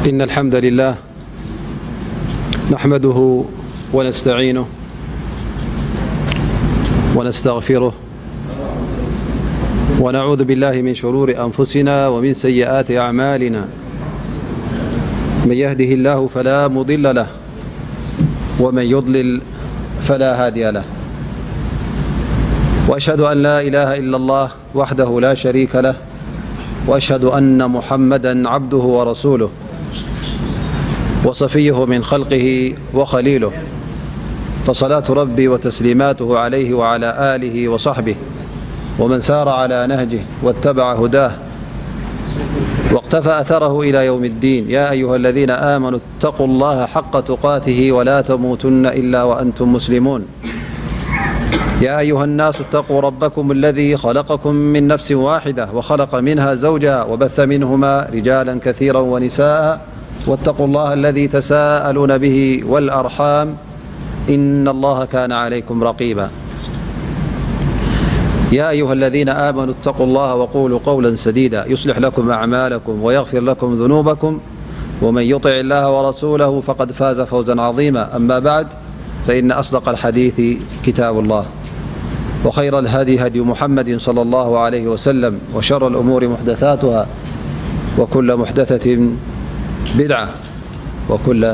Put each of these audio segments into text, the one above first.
إن الحمد لله نحمده ونستعينه ونستغفره ونعوذ بالله من شرور أنفسنا ومن سيئات أعمالنا. من يهده الله فلا مضل له ومن يضلل فلا هادي له. وأشهد أن لا إله إلا الله وحده لا شريك له، وأشهد أن محمدا عبده ورسوله، وصفيه من خلقه وخليله، فصلاة ربي وتسليماته عليه وعلى آله وصحبه ومن سار على نهجه واتبع هداه واقتفى أثره إلى يوم الدين. يا أيها الذين آمنوا اتقوا الله حق تقاته ولا تموتن إلا وأنتم مسلمون. يا أيها الناس اتقوا ربكم الذي خلقكم من نفس واحدة وخلق منها زوجها وبث منهما رجالا كثيرا ونساء واتقوا الله الذي تساءلون به والأرحام إن الله كان عليكم رقيبا. يا أيها الذين آمنوا اتقوا الله وقولوا قولا سديدا يصلح لكم أعمالكم ويغفر لكم ذنوبكم ومن يطع الله ورسوله فقد فاز فوزا عظيما. أما بعد، فإن أصدق الحديث كتاب الله، وخير الهدي هدي محمد صلى الله عليه وسلم، وشر الأمور محدثاتها، وكل محدثة بدعة، وكل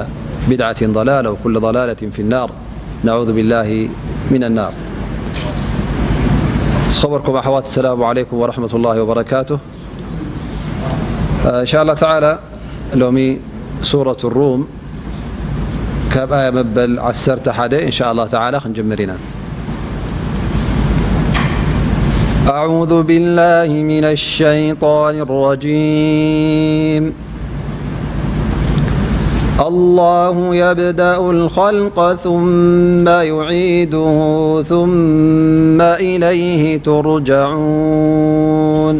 بدعة ضلالة، وكل ضلالة في النار. نعوذ بالله من النار. ዝኸበርኩም ኣሕዋት፣ السلام عليكم ورحمة الله وبركاته. إن شاء الله تعالى ሎሚ ሱረት ሩም ካብ ኣያ መበል ዓሰርተ ሓደ إن شاء الله تعالى ክንጅምር ኢና። أعوذ بالله من الشيطان الرجيم. الله يبدأ الخلق ثم يعيده ثم إليه ترجعون.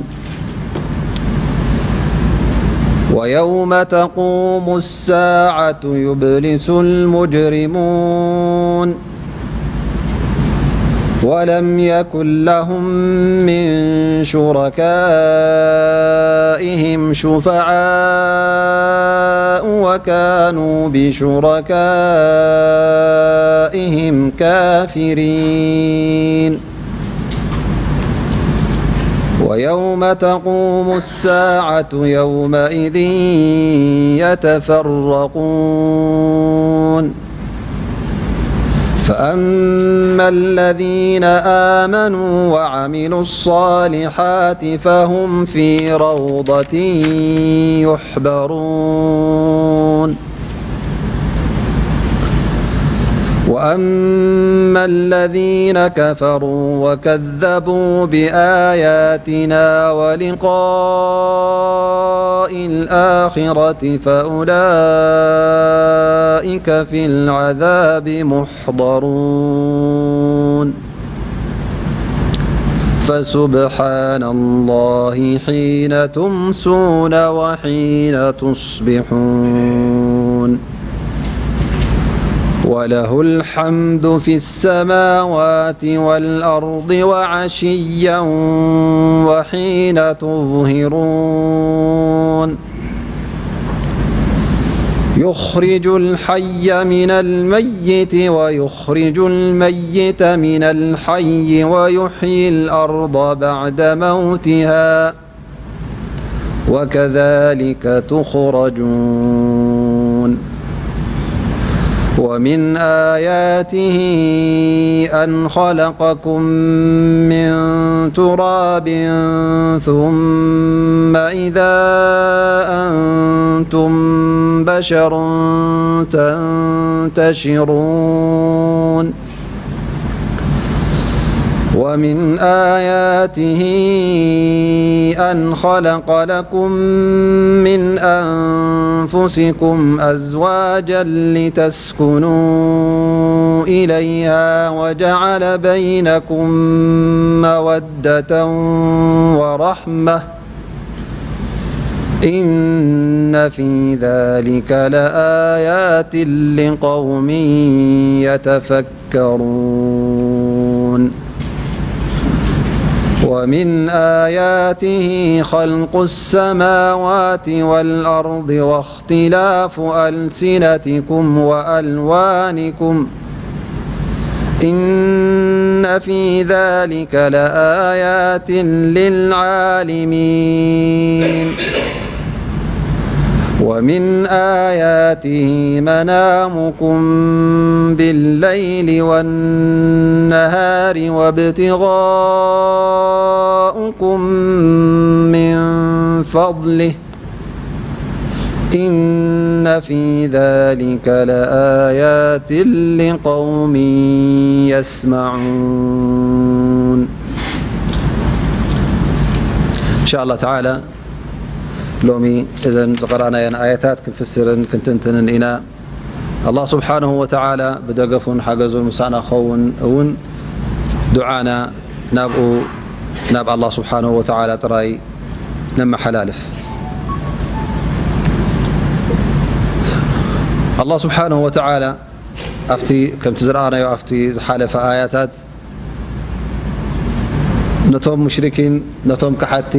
ويوم تقوم الساعة يبلس المجرمون ولم يكن لهم من شركائهم شفعاء وكانوا بشركائهم كافرين. ويوم تقوم الساعة يومئذ يتفرقون. فأما الذين آمنوا وعملوا الصالحات فهم في روضة يحبرون. وأما الذين كفروا وكذبوا بآياتنا ولقاء الآخرة فأولئك في العذاب محضرون. فسبحان الله حين تمسون وحين تصبحون. وله الحمد في السماوات والأرض وعشيا وحين تظهرون. يخرج الحي من الميت ويخرج الميت من الحي ويحيي الأرض بعد موتها وكذلك تخرجون. ومن آياته أن خلقكم من تراب ثم إذا أنتم بشر تنتشرون. ومن آياته أن خلق لكم من أنفسكم أزواجا لتسكنوا إليها وجعل بينكم مودة ورحمة. إن في ذلك لآيات لقوم يتفكرون. ومن آياته خلق السماوات والأرض واختلاف ألسنتكم وألوانكم إن في ذلك لآيات للعالمين. ومن آياته منامكم بالليل والنهار وابتغاؤكم من فضله إن في ذلك لآيات لقوم يسمعون. إن شاء الله تعالى ሎሚ እዘን ዝቐራናየን ኣያታት ክንፍስርን ክንትንትንን ኢና። ኣላህ ስብሓንሁ ወተዓላ ብደገፉን ሓገዙን ምሳና ክኸውን እውን ዱዓና ናብኡ ናብ ኣላህ ስብሓንሁ ወተዓላ ጥራይ ነመሓላልፍ። ኣላህ ስብሓንሁ ወተዓላ ኣብቲ ከምቲ ዝረኣናዮ ኣብቲ ዝሓለፈ ኣያታት ነቶም ሙሽሪኪን ነቶም ከሓድቲ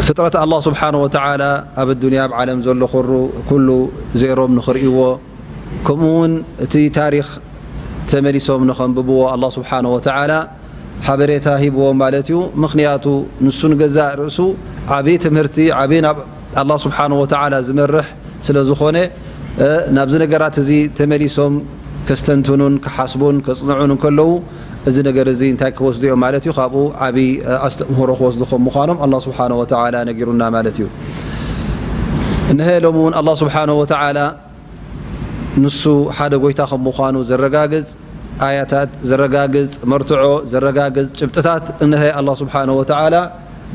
ፍጥረት ኣላህ ስብሓንሁ ወተዓላ ኣብ ኣዱንያ ኣብ ዓለም ዘሎ ኩሩ ኩሉ ዜሮም ንኽርእይዎ ከምኡ እውን እቲ ታሪኽ ተመሊሶም ንኸንብብዎ ኣላህ ስብሓንሁ ወተዓላ ሓበሬታ ሂብዎም ማለት እዩ። ምኽንያቱ ንሱ ንገዛእ ርእሱ ዓብዪ ትምህርቲ ዓብዪ ናብ ኣላህ ስብሓንሁ ወተዓላ ዝመርሕ ስለ ዝኾነ ናብዚ ነገራት እዚ ተመሊሶም ከስተንትኑን ክሓስቡን ከጽንዑን እንከለዉ እዚ ነገር እዚ እንታይ ክወስዱ እዮም ማለት እዩ? ካብኡ ዓብዪ ኣስተምህሮ ክወስዱ ከም ምዃኖም ኣላህ ስብሓንሁ ወተዓላ ነጊሩና ማለት እዩ። እንሀ ሎሚ እውን ኣላህ ስብሓንሁ ወተዓላ ንሱ ሓደ ጎይታ ከም ምዃኑ ዘረጋግጽ ኣያታት ዘረጋግጽ መርትዖ ዘረጋግጽ ጭብጥታት እንሀ ኣላህ ስብሓንሁ ወተዓላ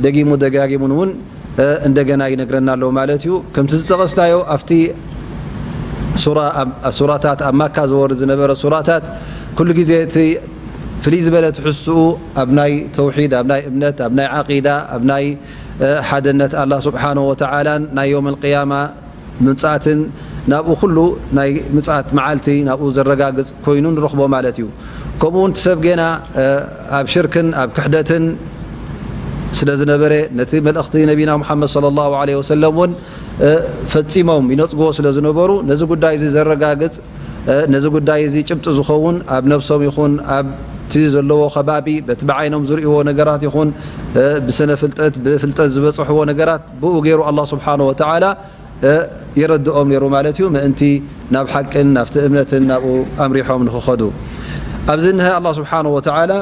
ደጊሙ ደጋጊሙን እውን እንደገና ይነግረና ኣሎ ማለት እዩ። ከምቲ ዝጠቐስናዮ ኣብቲ ሱራ ኣብ ሱራታት ኣብ ማካ ዝወርድ ዝነበረ ሱራታት ኩሉ ግዜ እቲ ፍልይ ዝበለ ትሕዝትኡ ኣብ ናይ ተውሒድ ኣብ ናይ እምነት ኣብ ናይ ዓቂዳ ኣብ ናይ ሓደነት ኣላህ ስብሓንሁ ወተዓላን ናይ ዮም ኣልቅያማ ምምጻእትን ናብኡ ኩሉ ናይ ምጽኣት መዓልቲ ናብኡ ዘረጋግጽ ኮይኑ ንረኽቦ ማለት እዩ። ከምኡ እውን እቲ ሰብ ጌና ኣብ ሽርክን ኣብ ክሕደትን ስለ ዝነበረ ነቲ መልእኽቲ ነቢና ሙሓመድ ሰለላሁ ዐለይሂ ወሰለም እውን ፈጺሞም ይነጽግዎ ስለ ዝነበሩ ነዚ ጉዳይ እዚ ዘረጋግጽ ነዚ ጉዳይ እዚ ጭብጢ ዝኸውን ኣብ ነብሶም ይኹን ኣብቲ ዘለዎ ከባቢ በቲ ብዓይኖም ዝርእይዎ ነገራት ይኹን ብስነ ፍልጠት ብፍልጠት ዝበጽሕዎ ነገራት ብኡ ገይሩ ኣላህ ስብሓንሁ ወተዓላ የረድኦም ነይሩ ማለት እዩ። ምእንቲ ናብ ሓቅን ናብቲ እምነትን ናብኡ ኣምሪሖም ንኽኸዱ ኣብዚ እንሀ ኣላህ ስብሓንሁ ወተዓላ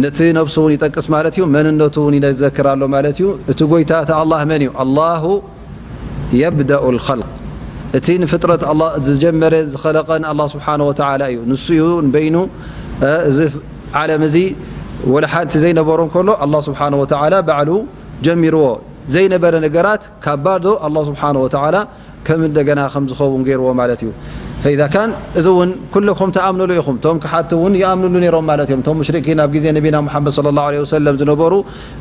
ነቲ ነብሱ እውን ይጠቅስ ማለት እዩ። መንነቱ እውን ይዘክር ኣሎ ማለት እዩ። እቲ ጎይታ እቲ ኣላህ መን እዩ? ኣላሁ የብደኡ ልኸልቅ እቲ ንፍጥረት ዝጀመረ ዝኸለቐን ኣላህ ስብሓንሁ ወተዓላ እዩ። ንሱ እዩ ንበይኑ እዚ ዓለም እዚ ወላ ሓንቲ ዘይነበሮ እንከሎ ኣላህ ስብሓንሁ ወተዓላ ባዕሉ ጀሚርዎ። ዘይነበረ ነገራት ካብ ባዶ ኣላህ ስብሓንሁ ወተዓላ ከም እንደገና ከም ዝኸውን ገይርዎ ማለት እዩ። ፈኢዛ ካን እዚ እውን ኩለኩም ተኣምንሉ ኢኹም። እቶም ክሓቲ እውን ይኣምንሉ ነይሮም ማለት እዮም። እቶም ሙሽሪኪን ኣብ ግዜ ነቢና ሙሓመድ ሰለላሁ ዐለይሂ ወሰለም ዝነበሩ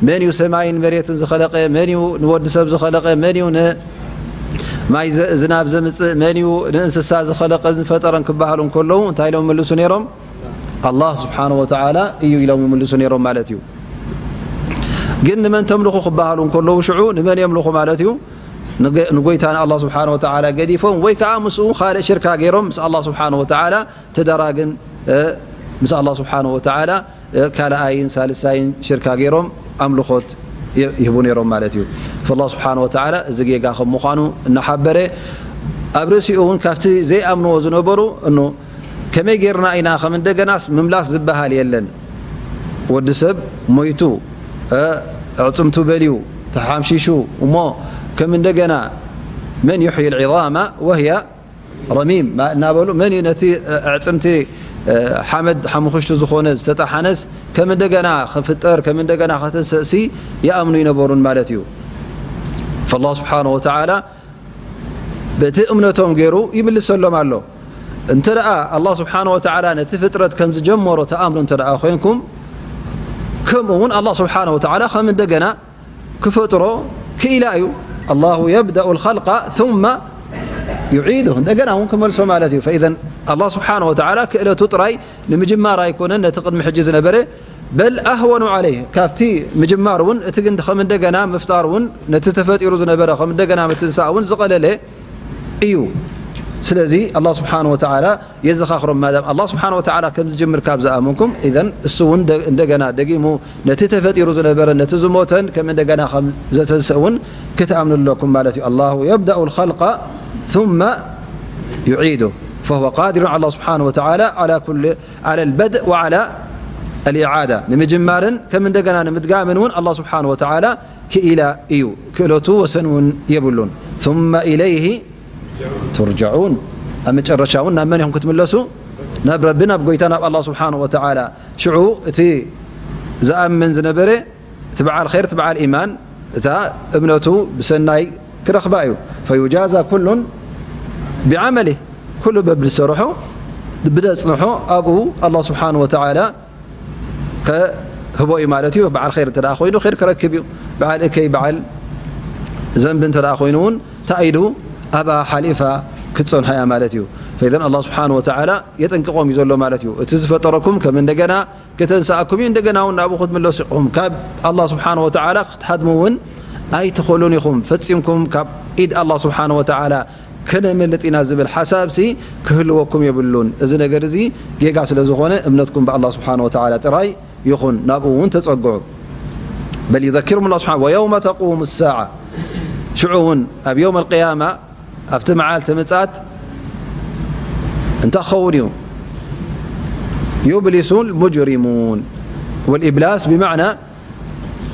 መን እዩ ሰማይን መሬትን ዝኸለቀ? መን እዩ ንወዲ ሰብ ዝኸለቀ? መን እዩ ንማይ ዘ- ዝናብ ዘምፅእ? መን እዩ ንእንስሳ ዝኸለቀ ዝፈጠረን ክበሃሉ እንከለዉ እንታይ ኢሎም ይምልሱ ነይሮም? ኣላህ ስብሓንሁ ወተዓላ እዩ ኢሎም ይምልሱ ነይሮም ማለት እዩ። ግን ንመን ተምልኹ ክበሃሉ እንከለዉ ሽዑ ንመን የምልኹ ማለት እዩ? ንገ- ንጎይታ ንኣላህ ስብሓንሁ ወተዓላ ገዲፎም ወይ ከዓ ምስኡ ካልእ ሽርካ ገይሮም ምስ ኣላህ ስብሓንሁ ወተዓላ ተደራግን እ፣ ምስ ኣላህ ስብሓንሁ ወተዓላ እ፣ ካልኣይን ሳልሳይን ሽርካ ገይሮም ኣምልኾት ይ- ይህቡ ነይሮም ማለት እዩ። ፈላህ ስብሓንሁ ወተዓላ እዚ ጌጋ ከም ምዃኑ እናሓበረ ኣብ ርእሲኡ እውን ካብቲ ዘይኣምንዎ ዝነበሩ እኑ ከመይ ጌርና ኢና ከም እንደገናስ ምምላስ ዝበሃል የለን። ወዲ ሰብ ሞይቱ እ፣ ኣዕፅምቱ በልዩ ተሓምሺሹ እሞ ከም እንደገና መን ዩሕይ ልዒዛማ ወህያ ረሚም ማ- እናበሉ መን እዩ ነቲ ኣዕፅምቲ ሓመድ ሓሙኽሽቲ ዝኾነ ዝተጣሓነስ ከም እንደገና ክፍጠር ከም እንደገና ከተንሰእሲ ይኣምኑ ይነበሩን ማለት እዩ። ፈላህ ስብሓን ወተዓላ በቲ እምነቶም ገይሩ ይምልሰሎም ኣሎ። እንተ ደኣ ኣላህ ስብሓን ወተዓላ ነቲ ፍጥረት ከም ዝጀመሮ ተኣምኑ እንተ ደኣ ኮይንኩም ከምኡ እውን ኣላህ ስብሓን ወተዓላ ከም እንደገና ክፈጥሮ ክኢላ እዩ። ኣላሁ የብደኡ ልኸልቃ ثم يعيده እንደገና እውን ክመልሶ ማለት እዩ። ፈኢዘን ኣላህ ስብሓነ ወተዓላ ክእለቱ ጥራይ ንምጅማር ኣይኮነን፣ ነቲ ቅድሚ ሕጂ ዝነበረ፣ በል ኣህወኑ ዓለይህ፣ ካብቲ ምጅማር እውን እቲ ግን ከም እንደገና ምፍጣር እውን ነቲ ተፈጢሩ ዝነበረ ከም እንደገና ምትንሳእ እውን ዝቐለለ እዩ። ስለዚ ኣላህ ስብሓነ ወተዓላ የዘኻኽሮም፣ ማዳም ኣላህ ስብሓነ ወተዓላ ከም ዝጅምር ካብ ዝኣመንኩም፣ ኢዘን እሱ እውን ደ-፣ እንደገና ደጊሙ ነቲ ተፈጢሩ ዝነበረ ነቲ ዝሞተን ከም እንደገና ከም ዘተንስእ እውን ክትኣምኑ ኣለኩም ማለት እዩ። ኣላሁ የብደኡ ልኸልቀ ثم يعيده فهو قادر على سبحانه وتعالى على كل على البدء وعلى الإعادة ንምጅማርን ከም እንደገና ንምድጋምን እውን ኣላህ ስብሓነ ወተዓላ ክኢላ እዩ፣ ክእለቱ ወሰን እውን የብሉን። ثم إليه ترجعون ኣብ መጨረሻ እውን ናብ መን ኢኹም ክትምለሱ? ናብ ረቢ ናብ ጎይታ ናብ ኣላህ ስብሓነ ወተዓላ። ሽዑ እቲ ዝኣምን ዝነበረ እቲ በዓል ኸይር እቲ በዓል ኢማን እታ እምነቱ ብሰናይ ክረኽባ እዩ። فيجازى كل بعمله ኩሉ በብዝሰርሖ ብደጽንሖ ኣብኡ ኣላህ ስብሓነ ወተዓላ ከህቦ እዩ ማለት እዩ። በዓል ኸይር እንተ ደኣ ኮይኑ ኸይር ክረክብ እዩ። በዓል እከይ በዓል ዘንቢ እንተ ደኣ ኮይኑ እውን እንታይ ኢሉ ኣብኣ ሓሊፋ ክትጸንሖ እያ ማለት እዩ። ፈኢዘን ኣላህ ስብሓነ ወተዓላ የጠንቅቖም እዩ ዘሎ ማለት እዩ። እቲ ዝፈጠረኩም ከም እንደገና ከተንስኣኩም እዩ፣ እንደገና እውን ናብኡ ክትምለሱ ኢኹም። ካብ ኣላህ ስብሓነ ወተዓላ ክትሃድሙ እውን ኣይትኽእሉን ኢኹም። ፈጺምኩም ካብ ኢድ ኣላህ ስብሓነ ወተዓላ ከነምልጥ ኢና ዝብል ሓሳብሲ ክህልወኩም የብሉን። እዚ ነገር እዚ ጌጋ ስለ ዝኾነ እምነትኩም ብኣላህ ስብሓነ ወተዓላ ጥራይ ይኹን፣ ናብኡ እውን ተጸግዑ። በል ዩዘኪሩም ኣላህ ስብሓነ ወየውመ ተቁሙ ሳዓ፣ ሽዑ እውን ኣብ የውም ኣልቅያማ ኣብቲ መዓልቲ ምጽኣት እንታይ ክኸውን እዩ? ዩብሊሱ ልሙጅሪሙን። ወልኢብላስ ብማዕና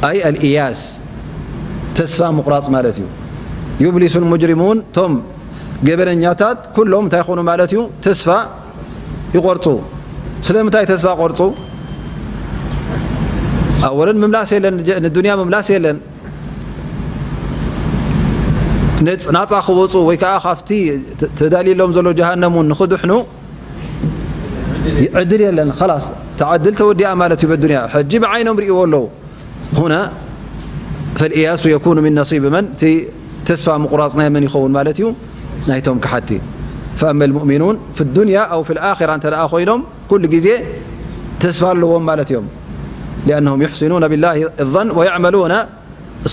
ኣይ ኣልእያስ፣ ተስፋ ምቑራጽ ማለት እዩ። ዩብሊሱ ልሙጅሪሙን፣ እቶም ገበነኛታት ኩሎም እንታይ ይኾኑ ማለት እዩ? ተስፋ ይቖርጹ። ስለምንታይ ተስፋ ቆርጹ? ኣወለን ምምላስ የለን፣ ንጀ-፣ ንዱንያ ምምላስ የለን። ነጽ-፣ ናጻ ክወጹ ወይ ከዓ ካብቲ ተ-፣ ተዳልየሎም ዘሎ ጀሃነም እውን ንኽድሕኑ ዕድል የለን። ኸላስ፣ እታ ዕድል ተወዲኣ ማለት እዩ። በዱንያ ሕጂ ብዓይኖም ርእይዎ ኣለዉ። ሁና ፈልእያሱ የኩኑ ሚን ነሲብ መን፣ እቲ ተስፋ ምቑራጽ ናይ መን ይኸውን ማለት እዩ? ናይቶም ክሓቲ። ፈኣመ ልሙእሚኑን ፊ ዱንያ ኣው ፊ ልኣኺራ እንተ ደኣ ኮይኖም ኩሉ ግዜ ተስፋ ኣለዎም ማለት እዮም። ሊኣነሁም ዩሕሲኑነ ቢላሂ ظን ወየዕመሉነ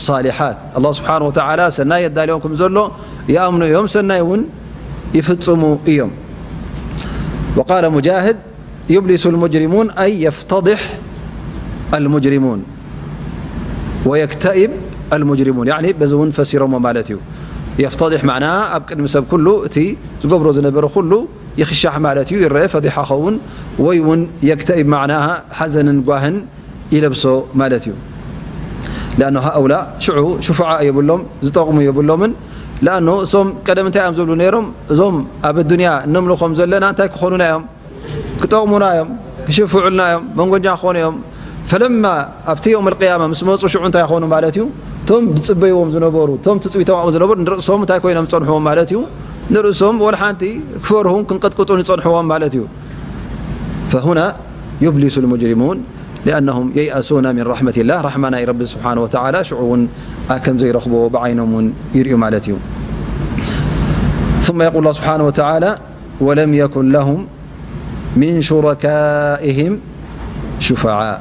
ሳሊሓት፣ ኣላህ ስብሓነ ወተዓላ ሰናይ የዳልዮም ከም ዘሎ ይኣምኑ እዮም፣ ሰናይ እውን ይፍጽሙ እዮም። ወቃለ ሙጃህድ፣ ዩብሊሱ ልሙጅሪሙን ኣይ የፍተድሕ ኣልሙጅሪሙን ወየክተኢብ ኣልሙጅሪሙን። ያዕኒ በዚ እውን ፈሲሮሞ ማለት እዩ። የፍተድሕ ማዕና ኣብ ቅድሚ ሰብ ኩሉ እቲ ዝገብሮ ዝነበረ ኩሉ ይኽሻሕ ማለት እዩ፣ ይረአ፣ ፈዲሓ ኸውን ወይ እውን የክተኢብ ማዕና ሓዘንን ጓህን ይለብሶ ማለት እዩ። ሊኣኖ ሃኡላ ሽዑ ሽፉዓ የብሎም፣ ዝጠቕሙ የብሎምን። ሊኣኖ እሶም ቀደም እንታይ እዮም ዝብሉ ነይሮም? እዞም ኣብ ኣዱንያ እነምልኾም ዘለና እንታይ ክኾኑና እዮም? ክጠቕሙና እዮም፣ ክሽፍዑልና እዮም፣ መንጎኛ ክኾኑ እዮም። ፈለማ ኣብቲ የውም ኣልቅያማ ምስ መፁ ሽዑ እንታይ ይኾኑ ማለት እዩ? እቶም ዝፅበይዎም ዝነበሩ፣ እቶም ትፅቢቶም ኣብኡ ዝነበሩ ንርእሶም እንታይ ኮይኖም ዝፀንሕዎም ማለት እዩ? ንርእሶም ወላ ሓንቲ ክፈርሁን ክንቀጥቅጡን ይፀንሕዎም ማለት እዩ። ፈሁና ዩብሊሱ ልሙጅሪሙን ሊኣነሁም የይኣሱና ሚን ራሕመቲላህ፣ ራሕማ ናይ ረቢ ስብሓነ ወተዓላ ሽዑ እውን ከም ዘይረኽብዎ ብዓይኖም እውን ይርእዩ ማለት እዩ። ثم يقول الله سبحانه وتعالى ولم يكن لهم من شركائهم شفعاء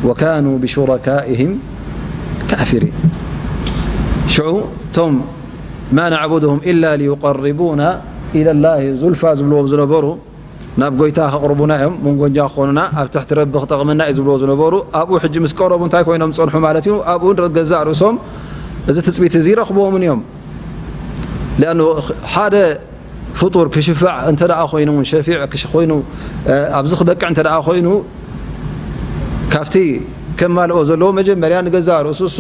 وكانوا بشركائهم كافرين። ሽዑ እቶም ما نعبدهم إلا ليقربونا إلى الله زلفى ዝብልዎም ዝነበሩ፣ ናብ ጎይታ ከቕርቡና እዮም፣ መንጎኛ ክኾኑና፣ ኣብ ትሕቲ ረቢ ክጠቕምና እዩ ዝብልዎ ዝነበሩ፣ ኣብኡ ሕጂ ምስ ቀረቡ እንታይ ኮይኖም ዝጸንሑ ማለት እዩ? ኣብኡ ገዛእ ርእሶም እዚ ትጽቢት እዚ ይረኽብዎምን እዮም። ሊኣኑ ሓደ ፍጡር ክሽፋዕ እንተ ደኣ ኮይኑ እውን፣ ሸፊዕ ክሽ-፣ ኮይኑ፣ እ፣ ኣብዚ ክበቅዕ እንተ ደኣ ኮይኑ፣ ካብቲ ከማልኦ ዘለዎ መጀመርያ ንገዛእ ርእሱ እሱ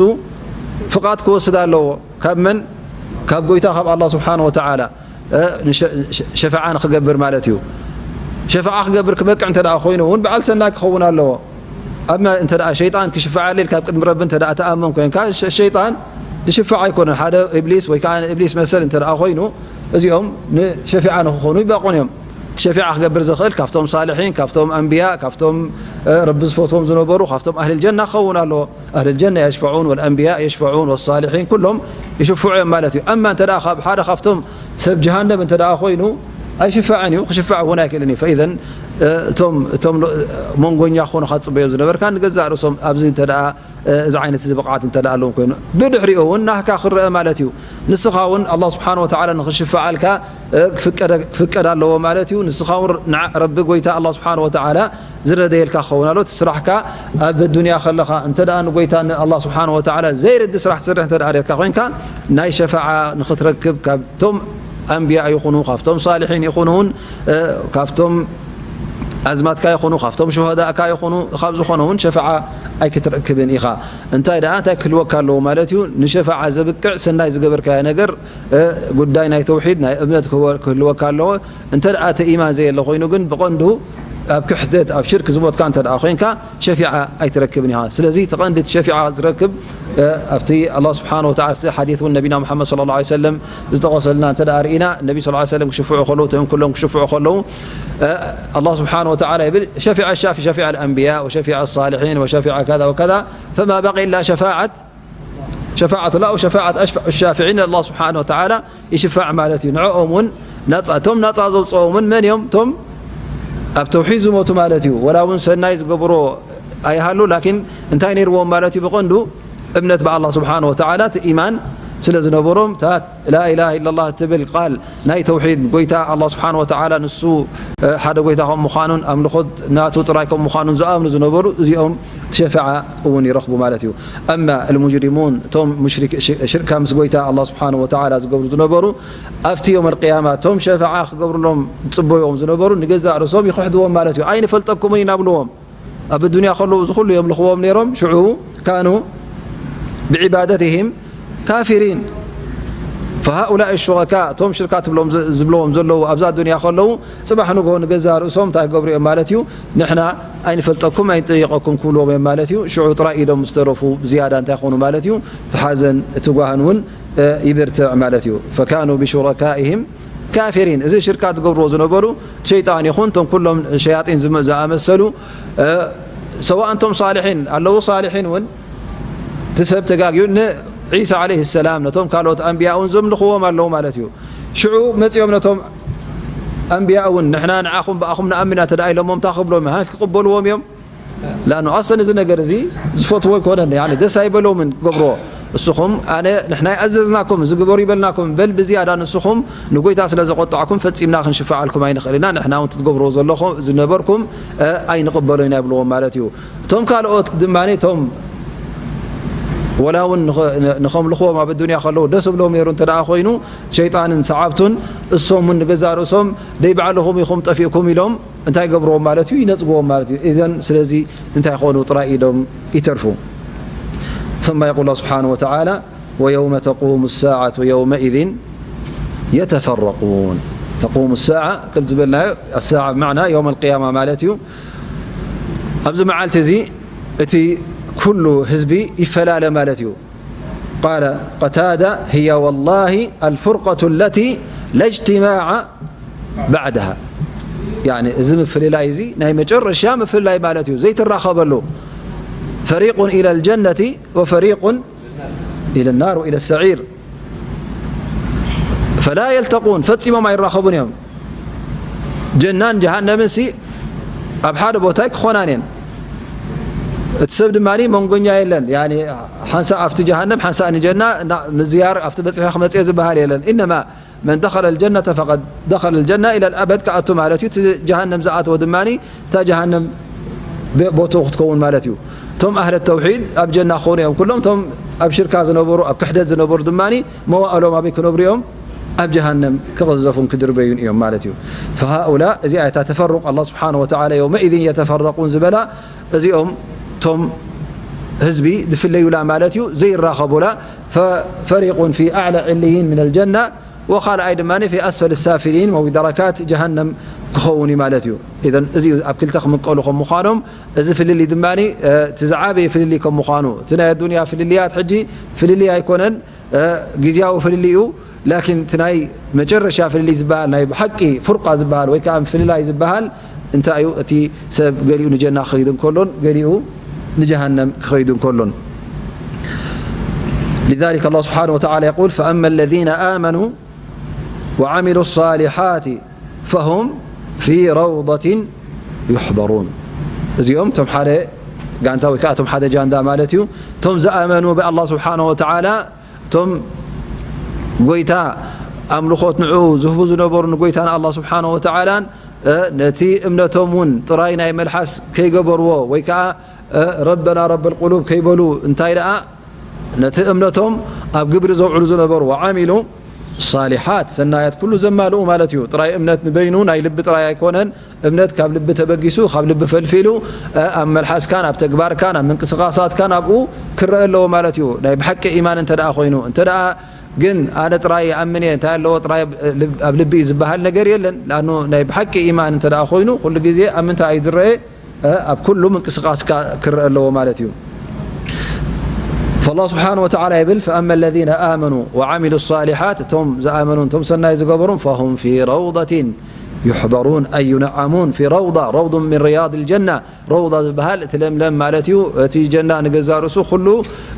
ፍቓድ ክወስድ ኣለዎ። ካብ መን? ካብ ጎይታ፣ ካብ ኣላህ ስብሓነ ወተዓላ፣ እ፣ ንሸ-፣ ሸ-፣ ሸፋዓ ንኽገብር ማለት እዩ። ሸፋዓ ክገብር ክበቅዕ እንተ ደኣ ኮይኑ እውን በዓል ሰናይ ክኸውን ኣለዎ። ኣብ መ-፣ እንተ ደኣ ሸይጣን ክሽፋዓለይ ኢልካ ኣብ ቅድሚ ረቢ እንተ ደኣ ትኣምን ኮይንካ፣ ሸ-፣ ሸይጣን ዝሽፋዕ ኣይኮነን። ሓደ ኢብሊስ ወይ ከዓ ንኢብሊስ መሰል እንተ ደኣ ኮይኑ፣ እዚኦም ንሸፊዓ ንክኾኑ ይበቑን እዮም። እቲ ሸፊዓ ክገብር ዝኽእል ካብቶም ሳልሒን፣ ካብቶም ኣንብያ፣ ካብቶም፣ እ፣ ረቢ ዝፈትዎም ዝነበሩ፣ ካብቶም ኣህልል ጀና ክኸውን ኣለዎ። ኣህልል ጀና የሽፈዑን፣ ወልኣንብያ የሽፈዑን፣ ወሳልሒን ኩሎም ይሽፍዑ እዮም ማለት እዩ። ኣማ እንተ ደኣ ካብ ሓደ ካብቶም ሰብ ጀሃነም እንተ ደኣ ኮይኑ፣ ኣይሽፋዕን እዩ፣ ክሽፋዕ እውን ኣይክእልን እዩ። ፈኢዘን፣ እ፣ እቶም፣ እቶም ሎ-፣ መንጎኛ ክኾኑኻ ትጽበዮም ዝነበርካ ንገዛእ ርእሶም ኣብዚ እንተ ደኣ፣ እ፣ እዚ ዓይነት እዚ ብቕዓት እንተ ደኣ ኣለዎም ኮይኑ፣ ብድሕሪኡ እውን ናህካ ክረአ ማለት እዩ። ንስኻ እውን ኣላህ ስብሓነ ወተዓላ ንኽሽፍዓልካ፣ እ፣ ክፍቀደ-፣ ክፍቀድ ኣለዎ ማለት እዩ። ንስኻ እውን ንዓ-፣ ረቢ ጎይታ ኣላህ ስብሓነ ወተዓላ ዝረደየልካ ክኸውን ኣሎ። እቲ ስራሕካ ኣብ ዱንያ ከለኻ እንተ ደኣ ንጎይታ ንኣላህ ስብሓነ ወተዓላ ዘይርዲ ስራሕ ትሰርሕ እንተ ደኣ ጌርካ ኮይንካ፣ ናይ ሸፋዓ ንኽትረክብ ካብቶም ኣንብያ ይኹኑ፣ ካብቶም ሳልሒን ይኹኑን፣ እ፣ ካብቶም ኣዝማትካ ይኹኑ፣ ካብቶም ሹሃዳእካ ይኹኑ፣ ካብ ዝኾነ እውን ሸፋዓ ኣይክትረክብን ኢኻ። እንታይ ደኣ፣ እንታይ ክህልወካ ኣለዎ ማለት እዩ? ንሸፋዓ ዘብቅዕ ሰናይ ዝገበርካዮ ነገር፣ እ፣ ጉዳይ ናይ ተውሒድ፣ ናይ እምነት ክህወ-፣ ክህልወካ ኣለዎ። እንተ ደኣ እቲ ኢማን ዘየለ ኮይኑ ግን ብቐንዱ ኣብ ክሕደት፣ ኣብ ሽርክ ዝሞትካ እንተ ደኣ ኮይንካ ሸፊዓ ኣይትረክብን ኢኻ። ስለዚ እቲ ቀንዲ እቲ ሸፊዓ ዝረክብ፣ እ፣ ኣብቲ ኣላህ ስብሓነ ወተዓላ፣ ኣብቲ ሓዲት እውን ነቢና ሙሓመድ ሰለላሁ ዐለይሂ ወሰለም ዝጠቐሰልና እንተ ደኣ ርኢና፣ ነቢ ሰለላሁ ዐለይሂ ወሰለም ክሽፍዑ ከለዉ፣ እቶም ኩሎም ክሽፍዑ ከለዉ፣ እ፣ ኣላህ ስብሓነ ወተዓላ ይብል፣ ሸፊዐ ሻፊ፣ ሸፊዐ ኣልኣንብያ ወሸፊዐ ሳልሒን ወሸፊዐ ከዛ ወከዛ፣ ፈማ በቂ ኢላ ሸፋዓት ሸፋዓት ላ ወሸፋዓት ኣሽፋዕ ሻፊዒን ኣላህ ስብሓነ ወተዓላ ይሽፋዕ ማለት እዩ። ንዕኦም እውን ናጻ፣ እቶም ናጻ ዘውፅኦም እውን መን እዮም? እቶም ኣብ ተውሒድ ዝሞቱ ማለት እዩ። ወላ እውን ሰናይ ዝገብሮ ኣይሃሉ፣ ላኪን እንታይ ነይርዎም ማለት እዩ? ብቐንዱ እምነት ብኣላህ ስብሓነ ወተዓላ፣ እቲ ኢማን ስለ ዝነበሮም፣ እታ ላኢላሃ ኢለላህ እትብል ቃል ናይ ተውሒድ፣ ጎይታ ኣላህ ስብሓነ ወተዓላ ንሱ፣ እ፣ ሓደ ጎይታ ከም ምዃኑን ኣምልኾት ናቱ ጥራይ ከም ምዃኑን ዝኣምኑ ዝነበሩ፣ እዚኦም ሸፋዓ እውን ይረኽቡ ማለት እዩ። ኣማ ኣልሙጅሪሙን፣ እቶም ሙሽሪክ፣ ሽ-፣ ሽርካ ምስ ጎይታ ኣላህ ስብሓነ ወተዓላ ዝገብሩ ዝነበሩ፣ ኣብቲ የውመል ቅያማ እቶም ሸፋዓ ክገብሩሎም ዝጽበይዎም ዝነበሩ ንገዛእ ርእሶም ይኽሕድዎም ማለት እዩ። ኣይንፈልጠኩምን ኢና ብልዎም። ኣብ ዱንያ ከለዉ እዚ ኩሉ የምልኽዎም ነይሮም፣ ሽዑ ካኑ ብዒባደትህም ካፊሪን። ፈሃኡላኢ ሹረካ፣ እቶም ሽርካ ትብሎም ዘ-፣ ዝብለዎም ዘለዉ ኣብዛ ዱንያ ከለዉ፣ ጽባሕ ንግሆ ንገዛእ ርእሶም እንታይ ክገብሩ እዮም ማለት እዩ? ንሕና ኣይንፈልጠኩም ኣይንጠይቐኩም ክብልዎም እዮም ማለት እዩ። ሽዑ ጥራይ ኢዶም ዝተረፉ ዝያዳ እንታይ ክኾኑ ማለት እዩ? እቲ ሓዘን፣ እቲ ጓህን እውን፣ እ፣ ይብርትዕ ማለት እዩ። ፈካኑ ብሹረካኢሂም ካፊሪን። እዚ ሽርካ ትገብርዎ ዝነበሩ ሸይጣን ይኹን እቶም ኩሎም ሸያጢን ዝመ-፣ ዝኣመሰሉ፣ እ፣ ሰዋእ እንቶም ሳልሒን ኣለዉ፣ ሳልሒን እውን እቲ ሰብ ተጋግዩ ንዒሳ ዓለይሂ ሰላም ነቶም ካልኦት ኣንብያ እውን ዘምልኽዎም ኣለዉ ማለት እዩ። ሽዑ መጺኦም ነቶም ኣንብያ እውን ንሕና ንዓኹም ብኣኹም ንኣምን ኢና እንተ ደኣ ኢሎሞም እንታይ ክብሎም? ሃ፣ ክቕበልዎም እዮም? ላኣኑ ኣሰን እዚ ነገር እዚ ዝፈትዎ ኣይኮነን፣ ያኒ ደስ ኣይበሎምን ክገብርዎ። እስኹም ኣነ ንሕና ይኣዘዝናኩም፣ እዚ ግበሩ ይበልናኩም፣ በል ብዝያዳ ንስኹም ንጎይታ ስለ ዘቆጣዕኩም ፈጺምና ክንሽፍዓልኩም ኣይንኽእል ኢና፣ ንሕና እውን ትትገብርዎ ዘለኹም ዝነበርኩም፣ እ፣ ኣይንቕበሎ ኢና ይብልዎም ማለት እዩ። እቶም ካልኦት ድማ እቶም ወላ እውን ንኸ-፣ ንኸምልኽዎም ኣብ ኣዱንያ ከለዉ ደስ ብሎም ነይሩ እንተ ደኣ ኮይኑ፣ ሸይጣንን ሰዓብቱን እሶም እውን ንገዛእ ርእሶም ደይ ባዕልኹም ኢኹም ጠፊእኩም ኢሎም እንታይ ገብርዎም ማለት እዩ? ይነጽግዎም ማለት እዩ። ኢዘን ስለዚ እንታይ ክኾኑ ጥራይ ኢዶም ይተርፉ። ثم يقول الله سبحانه وتعالى: ويوم تقوم الساعة يومئذ يتفرقون. تقوم الساعة ከም ዝበልናዮ፣ الساعة ብማዕና يوم القيامة ማለት እዩ። ኣብዚ መዓልቲ እዚ እቲ ኩሉ ህዝቢ ይፈላለ ማለት እዩ። قال قتادة: هي والله الفرقة التي لا اجتماع بعدها. يعني እዚ ምፍልላይ እዚ ናይ መጨረሻ ምፍልላይ ማለት እዩ፣ ዘይትራኸበሉ። فريق إلى الجنة وفريق إلى النار وإلى السعير. فلا يلتقون، ፈጺሞም ኣይራኸቡን እዮም። ጀናን ጀሃነምን ሲ ኣብ ሓደ ቦታ ኣይክኾናን እየን። እቲ ሰብ ድማ መንጎኛ የለን። ያኒ ሓንሳእ ኣብቲ ጀሃነም፣ ሓንሳእ ንጀና፣ እና ምዝያር ኣብቲ በጺሐ ክመጽእ ዝበሃል የለን። إنما من دخل الجنة فقد دخل الجنة إلى الأبد ክኣቱ ማለት እዩ። እቲ ጀሃነም ዝኣተወ ድማ እታ ጀሃነም ብ-፣ ቦትኡ ክትከውን ማለት እዩ። እቶም ኣህለ ተውሒድ ኣብ ጀና ክኾኑ እዮም። ኩሎም እቶም ኣብ ሽርካ ዝነበሩ፣ ኣብ ክሕደት ዝነበሩ ድማ መዋእሎም ኣበይ ክነብሩ እዮም? ኣብ ጀሃነም ክቕዘፉን ክድርበዩን እዮም ማለት እዩ። فهؤلاء፣ እዚኣ እታ ተፈሩቕ ኣላህ ስብሓነ ወተዓላ يومئذ يتفرقون ዝበላ፣ እዚኦም እቶም ህዝቢ ዝፍለዩላ ማለት እዩ፣ ዘይራኸቡላ። ففريق في أعلى عليين من الجنة وخالآي ድማ في أسفل السافلين ወይ ደረካት ጀሃነም ክኸውን እዩ ማለት እዩ። ኢዘን እዚ ኣብ ክልተ ክምቀሉ ከም ምዃኖም፣ እዚ ፍልልይ ድማ፣ እ፣ እቲ ዝዓበየ ፍልልይ ከም ምዃኑ፣ እቲ ናይ ኣዱንያ ፍልልያት ሕጂ ፍልልይ ኣይኮነን፣ እ፣ ግዝያዊ ፍልልይ እዩ። ላኪን እቲ ናይ መጨረሻ ፍልልይ ዝበሃል፣ ናይ ብሓቂ ፍርቃ ዝበሃል ወይ ከዓ ፍልላይ ዝበሃል እንታይ እዩ? እቲ ሰብ ገሊኡ ንጀና ክኸይድ እንከሎን ገሊኡ ንጀሃነም ክኸይድ እንከሎን። لذلك الله سبحانه وتعالى يقول: فأما الذين آمنوا وعملوا الصالحات فهم في روضة يحبرون። እዚኦም እቶም ሓደ ጋንታ ወይ ከዓ እቶም ሓደ ጃንዳ ማለት እዩ። እቶም ዝኣመኑ ብኣላህ ስብሓነ ወተዓላ፣ እቶም ጎይታ ኣምልኾት ንዕኡ ዝህቡ ዝነበሩ ንጎይታ ንኣላህ ስብሓነ ወተዓላን፣ እ፣ ነቲ እምነቶም እውን ጥራይ ናይ መልሓስ ከይገበርዎ ወይ ከዓ፣ እ፣ ረበና ረበል ቁሉብ ከይበሉ እንታይ ደኣ ነቲ እምነቶም ኣብ ግብሪ ዘውዕሉ ዝነበሩ ወዓሚሉ ሳሊሓት ሰናያት ኩሉ ዘማልኡ ማለት እዩ። ጥራይ እምነት ንበይኑ ናይ ልቢ ጥራይ ኣይኮነን። እምነት ካብ ልቢ ተበጊሱ፣ ካብ ልቢ ፈልፊሉ፣ እ፣ ኣብ መልሓስካን ኣብ ተግባርካን ኣብ ምንቅስቃሳትካን ኣብኡ ክረአ ኣለዎ ማለት እዩ። ናይ ብሓቂ ኢማን እንተ ደኣ ኮይኑ፣ እንተ ደኣ ግን ኣነ ጥራይ ይኣምን እየ፣ እንታይ ኣለዎ ጥራይ ኣብ ልብ-፣ ኣብ ልቢ እዩ ዝበሃል ነገር የለን። ለኣኑ ናይ ብሓቂ ኢማን እንተ ደኣ ኮይኑ፣ ኩሉ ግዜ ኣብ ምንታይ እዩ ዝረአ? እ፣ ኣብ ኩሉ ምንቅስቃስካ ክረአ ኣለዎ ማለት እዩ። فالله سبحانه وتعالى يقول: فأما الذين آمنوا وعملوا الصالحات، እቶም ዝኣመኑን እቶም ሰናይ ዝገበሩን، فهم في روضة يحبرون، أي ينعمون في روضة، روض من رياض الجنة. روضة ዝበሃል እቲ ለምለም ማለት እዩ። እቲ ጀና ንገዛእ ርእሱ ኩሉ፣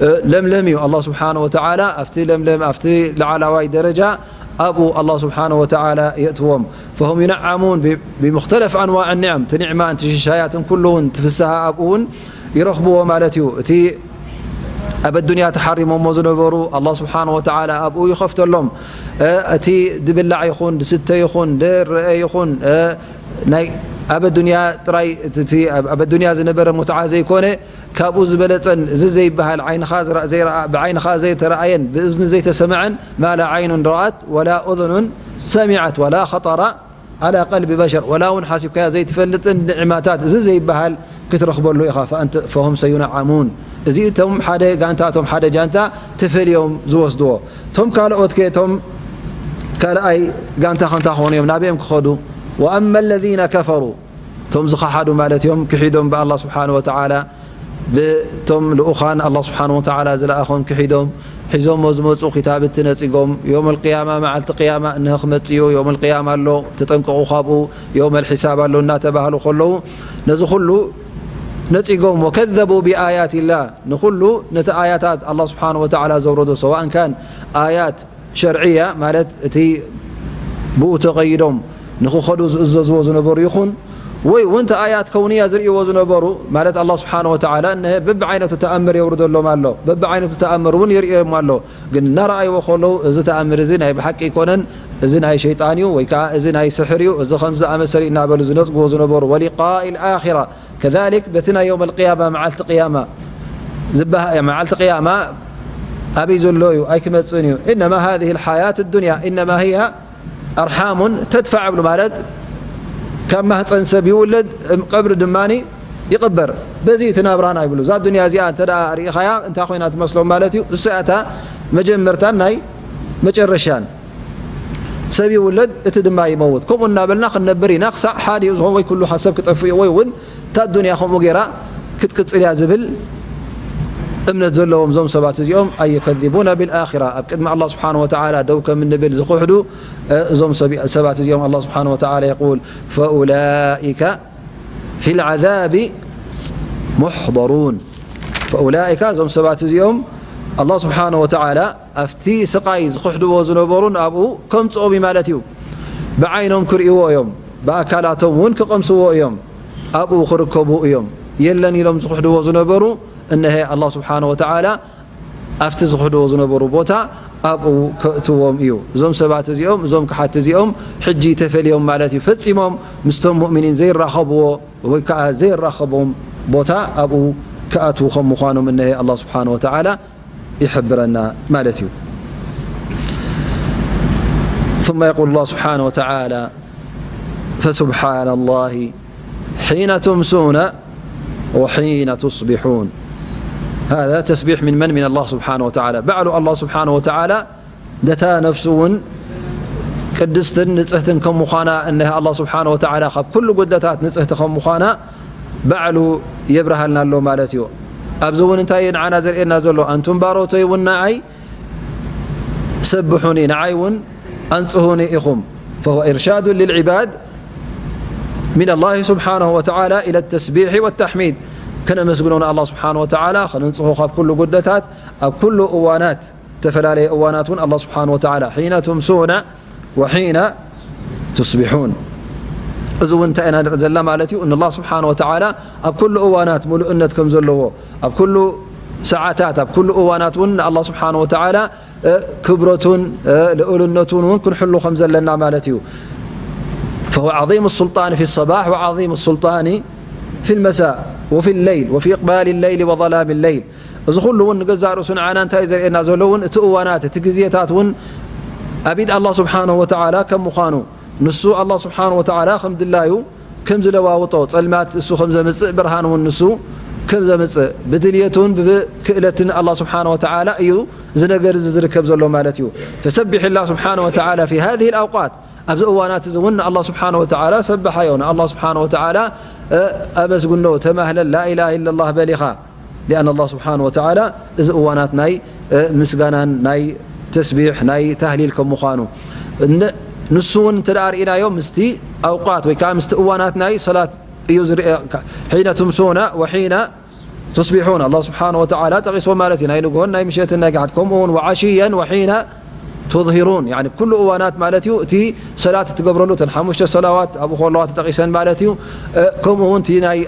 እ፣ ለምለም እዩ። ኣላህ ስብሓነ ወተዓላ ኣብቲ ለምለም፣ ኣብቲ ላዕላዋይ ደረጃ ኣብኡ ኣላህ ስብሓነ ወተዓላ የእትዎም። فهم ينعمون ب-، بمختلف أنواع النعم። እቲ ኒዕማን እቲ ሽሻያትን ኩሉ እውን እቲ ፍስሃ ኣብኡ እውን ይረኽብዎ ማለት እዩ። እቲ ኣብ ኣዱንያ ተሓሪሞሞ ዝነበሩ ኣላህ ስብሓነ ወተዓላ ኣብኡ ይኸፍተሎም። እ፣ እቲ ዝብላዕ ይኹን ዝስተ ይኹን ዝረአ ይኹን፣ እ፣ ናይ ኣብ ኣዱንያ ጥራይ እቲ፣ እቲ ኣብ፣ ኣብ ኣዱንያ ዝነበረ ሙትዓ ዘይኮነ ካብኡ ዝበለጸን እዚ ዘይበሃል ዓይንኻ ዝረ-፣ ዘይረኣ-፣ ብዓይንኻ ዘይተረኣየን ብእዝኒ ዘይተሰምዐን ما لا عين رأت ولا أذن سمعت ولا خطر على قلب بشر፣ ወላ እውን ሓሲብካዮ ዘይትፈልጥን ንዕማታት እዚ ዘይበሃል ክትረኽበሉ ኢኻ። فأنت-، فهم سينعمون። እዚ እቶም ሓደ ጋንታ፣ እቶም ሓደ ጃንታ ተፈልዮም ዝወስድዎ። እቶም ካልኦት ከ፣ እቶም ካልኣይ ጋንታ ከ እንታይ ክኾኑ እዮም? ናበኦም ክኸዱ? وأما الذين كفروا، እቶም ዝኸሓዱ ማለት እዮም፣ ክሒዶም ብኣላህ ስብሓነ ወተዓላ ብቶም ልኡኻን ኣላህ ስብሓነ ወተዓላ ዝለኣኾም ክሒዶም፣ ሒዞሞ ዝመፁ ክታብቲ ነፂጎም፣ የውመል ቅያማ፣ መዓልቲ ቅያማ እነሆ ክመፅእ እዩ፣ የውመል ቅያማ ኣሎ፣ ተጠንቀቑ ካብኡ፣ የውመል ሒሳብ ኣሎ እናተባህሉ ከለዉ፣ ነዚ ኩሉ ነፂጎም፣ ወከዘቡ ብኣያቲላህ፣ ንኩሉ ነቲ ኣያታት ኣላህ ስብሓነ ወተዓላ ዘውረዶ፣ ሰዋእን ካን ኣያት ሸርዕያ ማለት እቲ ብኡ ተቐይዶም ንኽኸዱ ዝእዘዝዎ ዝነበሩ ይኹን፣ ወይ እውን እቲ ኣያት ከውንያ ዝርእይዎ ዝነበሩ ማለት ኣላህ ስብሓነ ወተዓላ እነሀ በብዓይነቱ ተኣምር የውርደሎም ኣሎ፣ በብዓይነቱ ተኣምር እውን የርእዮም ኣሎ። ግን እናረኣይዎ ከለዉ እዚ ተኣምር እዚ ናይ ብሓቂ ኣይኮነን፣ እዚ ናይ ሸይጣን እዩ ወይ ከዓ እዚ ናይ ስሕር እዩ፣ እዚ ከምዚ ዝኣመሰለ እዩ እናበሉ ዝነፅግዎ ዝነበሩ ወሊቃኢ ልኣኺራ ከዛሊክ በቲ ናይ የውመል ቅያማ መዓልቲ ቅያማ ዝበሃ-፣ መዓልቲ ቅያማ ኣበይ ዘሎ እዩ? ኣይክመጽእን እዩ። ኢነማ ሃዚህ ልሓያት ዱንያ ኢነማ ህያ ኣርሓሙን ተድፋዕ እብሉ ማለት ካብ ማህፀን ሰብ ይውለድ፣ እም፣ ቀብሪ ድማ ይቕበር። በዚ እቲ ናብራና ይብሉ። እዛ ዱንያ እዚኣ እንተ ደኣ ርኢኻያ እንታይ ኮይና ትመስሎም ማለት እዩ? እሳያታ መጀመርታን ናይ መጨረሻን። ሰብ ይውለድ፣ እቲ ድማ ይመውት። ከምኡ እናበልና ክንነብር ኢና፣ ክሳዕ ሓዲኡ ዝኾን ወይ ኩሉ ሰብ ክጠፍእ እዩ፣ ወይ እውን እታ ኣዱንያ ከምኡ ገይራ ክትቅጽል እያ ዝብል እምነት ዘለዎም እዞም ሰባት እዚኦም፣ ኣይ ዩከዚቡነ ቢልኣኺራ፣ ኣብ ቅድሚ ኣላህ ስብሓነ ወተዓላ ደው ከም እንብል ዝኽሕዱ፣ እ፣ እዞም ሰብ-፣ ሰባት እዚኦም ኣላህ ስብሓነ ወተዓላ የቁል፣ ፈኡላኢከ ፊ ልዓዛቢ ሙሕደሩን። ፈኡላኢካ፣ እዞም ሰባት እዚኦም ኣላህ ስብሓነ ወተዓላ ኣብቲ ስቓይ ዝኽሕድዎ ዝነበሩን ኣብኡ ከምጽኦም እዩ ማለት እዩ። ብዓይኖም ክርእይዎ እዮም፣ ብኣካላቶም እውን ክቐምስዎ እዮም፣ ኣብኡ ክርከቡ እዮም። የለን ኢሎም ዝኽሕድዎ ዝነበሩ፣ እነሀ ኣላህ ስብሓነ ወተዓላ ኣብቲ ዝኽሕድዎ ዝነበሩ ቦታ ኣብኡ ከእትዎም እዩ። እዞም ሰባት እዚኦም፣ እዞም ክሓቲ እዚኦም ሕጂ ተፈልዮም ማለት እዩ። ፈጺሞም ምስቶም ሙእሚኒን ዘይራኸብዎ ወይ ከዓ ዘይራኸቦም ቦታ ኣብኡ ክኣትዉ ከም ምዃኖም እነሀ ኣላህ ስብሓነ ወተዓላ ይሕብረና ማለት እዩ። ثم يقول الله سبحانه وتعالى: فسبحان الله حين تمسون وحين تصبحون. هذا تسبيح من من؟ من الله سبحانه وتعالى. ባዕሉ ኣላህ ስብሓነ ወተዓላ ነታ ነፍሱ እውን ቅድስትን ንጽህትን ከም ምዃና እነሀ ኣላህ ስብሓነ ወተዓላ ካብ ኩሉ ጉድለታት ንጽህቲ ከም ምዃና ባዕሉ የብርሃልና ኣሎ ማለት እዩ። ኣብዚ እውን እንታይ እዩ ንዓና ዘርእየና ዘሎ? ኣንቱም ባሮተይ እውን ንዓይ ሰብሑኒ፣ ንዓይ እውን ኣንጽሁኒ ኢኹም። فهو إرشاد للعباد من الله سبحانه وتعالى إلى التسبيح والتحميد። ከነመስግኖ ንኣላህ ስብሓነ ወተዓላ፣ ከነንጽሆ ካብ ኩሉ ጉድለታት ኣብ ኩሉ እዋናት፣ ዝተፈላለየ እዋናት እውን ኣላህ ስብሓነ ወተዓላ حين تمسون وحين تصبحون። እዚ እውን እንታይ ኢና ንርኢ ዘለና ማለት እዩ? ንኣላህ ስብሓነ ወተዓላ ኣብ ኩሉ እዋናት ምሉእነት ከም ዘለዎ፣ ኣብ ኩሉ ሰዓታት፣ ኣብ ኩሉ እዋናት እውን ንኣላህ ስብሓነ ወተዓላ፣ እ፣ ክብረቱን፣ እ፣ ልኡልነቱን እውን ክንሕሉ ከም ዘለና ማለት እዩ። فهو عظيم السلطان في الصباح وعظيم السلطان في المساء وفي الليل وفي إقبال الليل وظلام الليل። እዚ ኩሉ እውን ንገዛእ ርእሱ ንዓና እንታይ ዘርእየና ዘሎ እውን እቲ እዋናት፣ እቲ ግዜታት እውን ኣብ ኢድ ኣላህ ስብሓነሁ ወተዓላ ከም ምዃኑ፣ ንሱ ኣላህ ስብሓነሁ ወተዓላ ከም ድላዩ ከም ዝለዋውጦ፣ ጸልማት እሱ ከም ዘምጽእ፣ ብርሃን እውን ንሱ ከም ዘምጽእ፣ ብድልየቱን ብክእለትን ኣላህ ስብሓነሁ ወተዓላ እዩ እዚ ነገር እዚ ዝርከብ ዘሎ ማለት እዩ። فسبح الله سبحانه وتعالى في هذه الأوقات። ኣብዚ እዋናት እዚ እውን ንኣላህ ስብሓነሁ ወተዓላ ሰብሓዮ፣ ንኣላህ ስብሓነሁ ወተዓላ፣ እ፣ ኣመስግኖ፣ ተማህለል፣ ላኢላሃ ኢለላህ በል ኢኻ። لأن الله سبحانه وتعالى እዚ እዋናት ናይ፣ እ፣ ምስጋናን ናይ ተስቢሕ፣ ናይ ታህሊል ከም ምዃኑ፣ ን-፣ ንሱ እውን እንተ ደኣ ርኢናዮ ምስቲ ኣውቃት ወይ ከኣ ምስቲ እዋናት ናይ ሰላት እዩ ዝርአ። حين تمسون وحين تصبحون ኣላህ ስብሓነሁ ወተዓላ ጠቒስዎ ማለት እዩ። ናይ ንግሆን ናይ ምሸትን ናይ ግሓት፣ ከምኡ እውን وعشيا وحين تظهرون፣ ያኒ ኩሉ እዋናት ማለት እዩ። እቲ ሰላት እትገብረሉ እተን ሓሙሽተ ሰላዋት ኣብኡ ከለዋ ተጠቒሰን ማለት እዩ። እ፣ ከምኡ እውን እቲ ናይ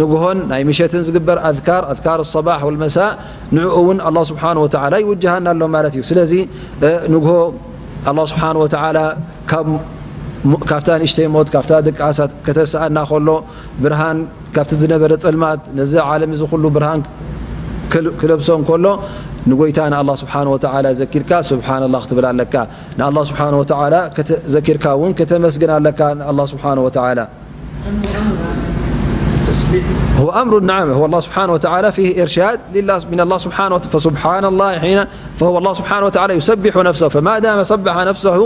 ንግሆን ናይ ምሸትን ዝግበር ኣዝካር፣ ኣዝካር الصباح والمساء፣ ንዕኡ እውን ኣላህ ስብሓነሁ ወተዓላ ይውጅሃና ኣሎ ማለት እዩ። ስለዚ፣ እ፣ ንግሆ ኣላህ ስብሓነሁ ወተዓላ ካብ ሞ-፣ ካብታ ንእሽተይ ሞት፣ ካብታ ድቃሳ ከተስኣና ከሎ፣ ብርሃን ካብቲ ዝነበረ ጸልማት ነዚ ዓለም እዚ ኩሉ ብርሃን ክል-፣ ክለብሶ እንከሎ፣ ንጎይታ ንኣላህ ስብሓነሁ ወተዓላ ዘኪርካ ሱብሓነላህ ክትብል ኣለካ። ንኣላህ ስብሓነሁ ወተዓላ ከተ-፣ ዘኪርካ እውን ከተመስግን ኣለካ ንኣላህ ስብሓነሁ ወተዓላ። هو أمر، نعم، هو الله سبحانه وتعالى فيه إرشاد لله، من الله سبحانه وتعالى، فسبحان الله حين، فهو الله سبحانه وتعالى يسبح نفسه، فما دام سبح نفسه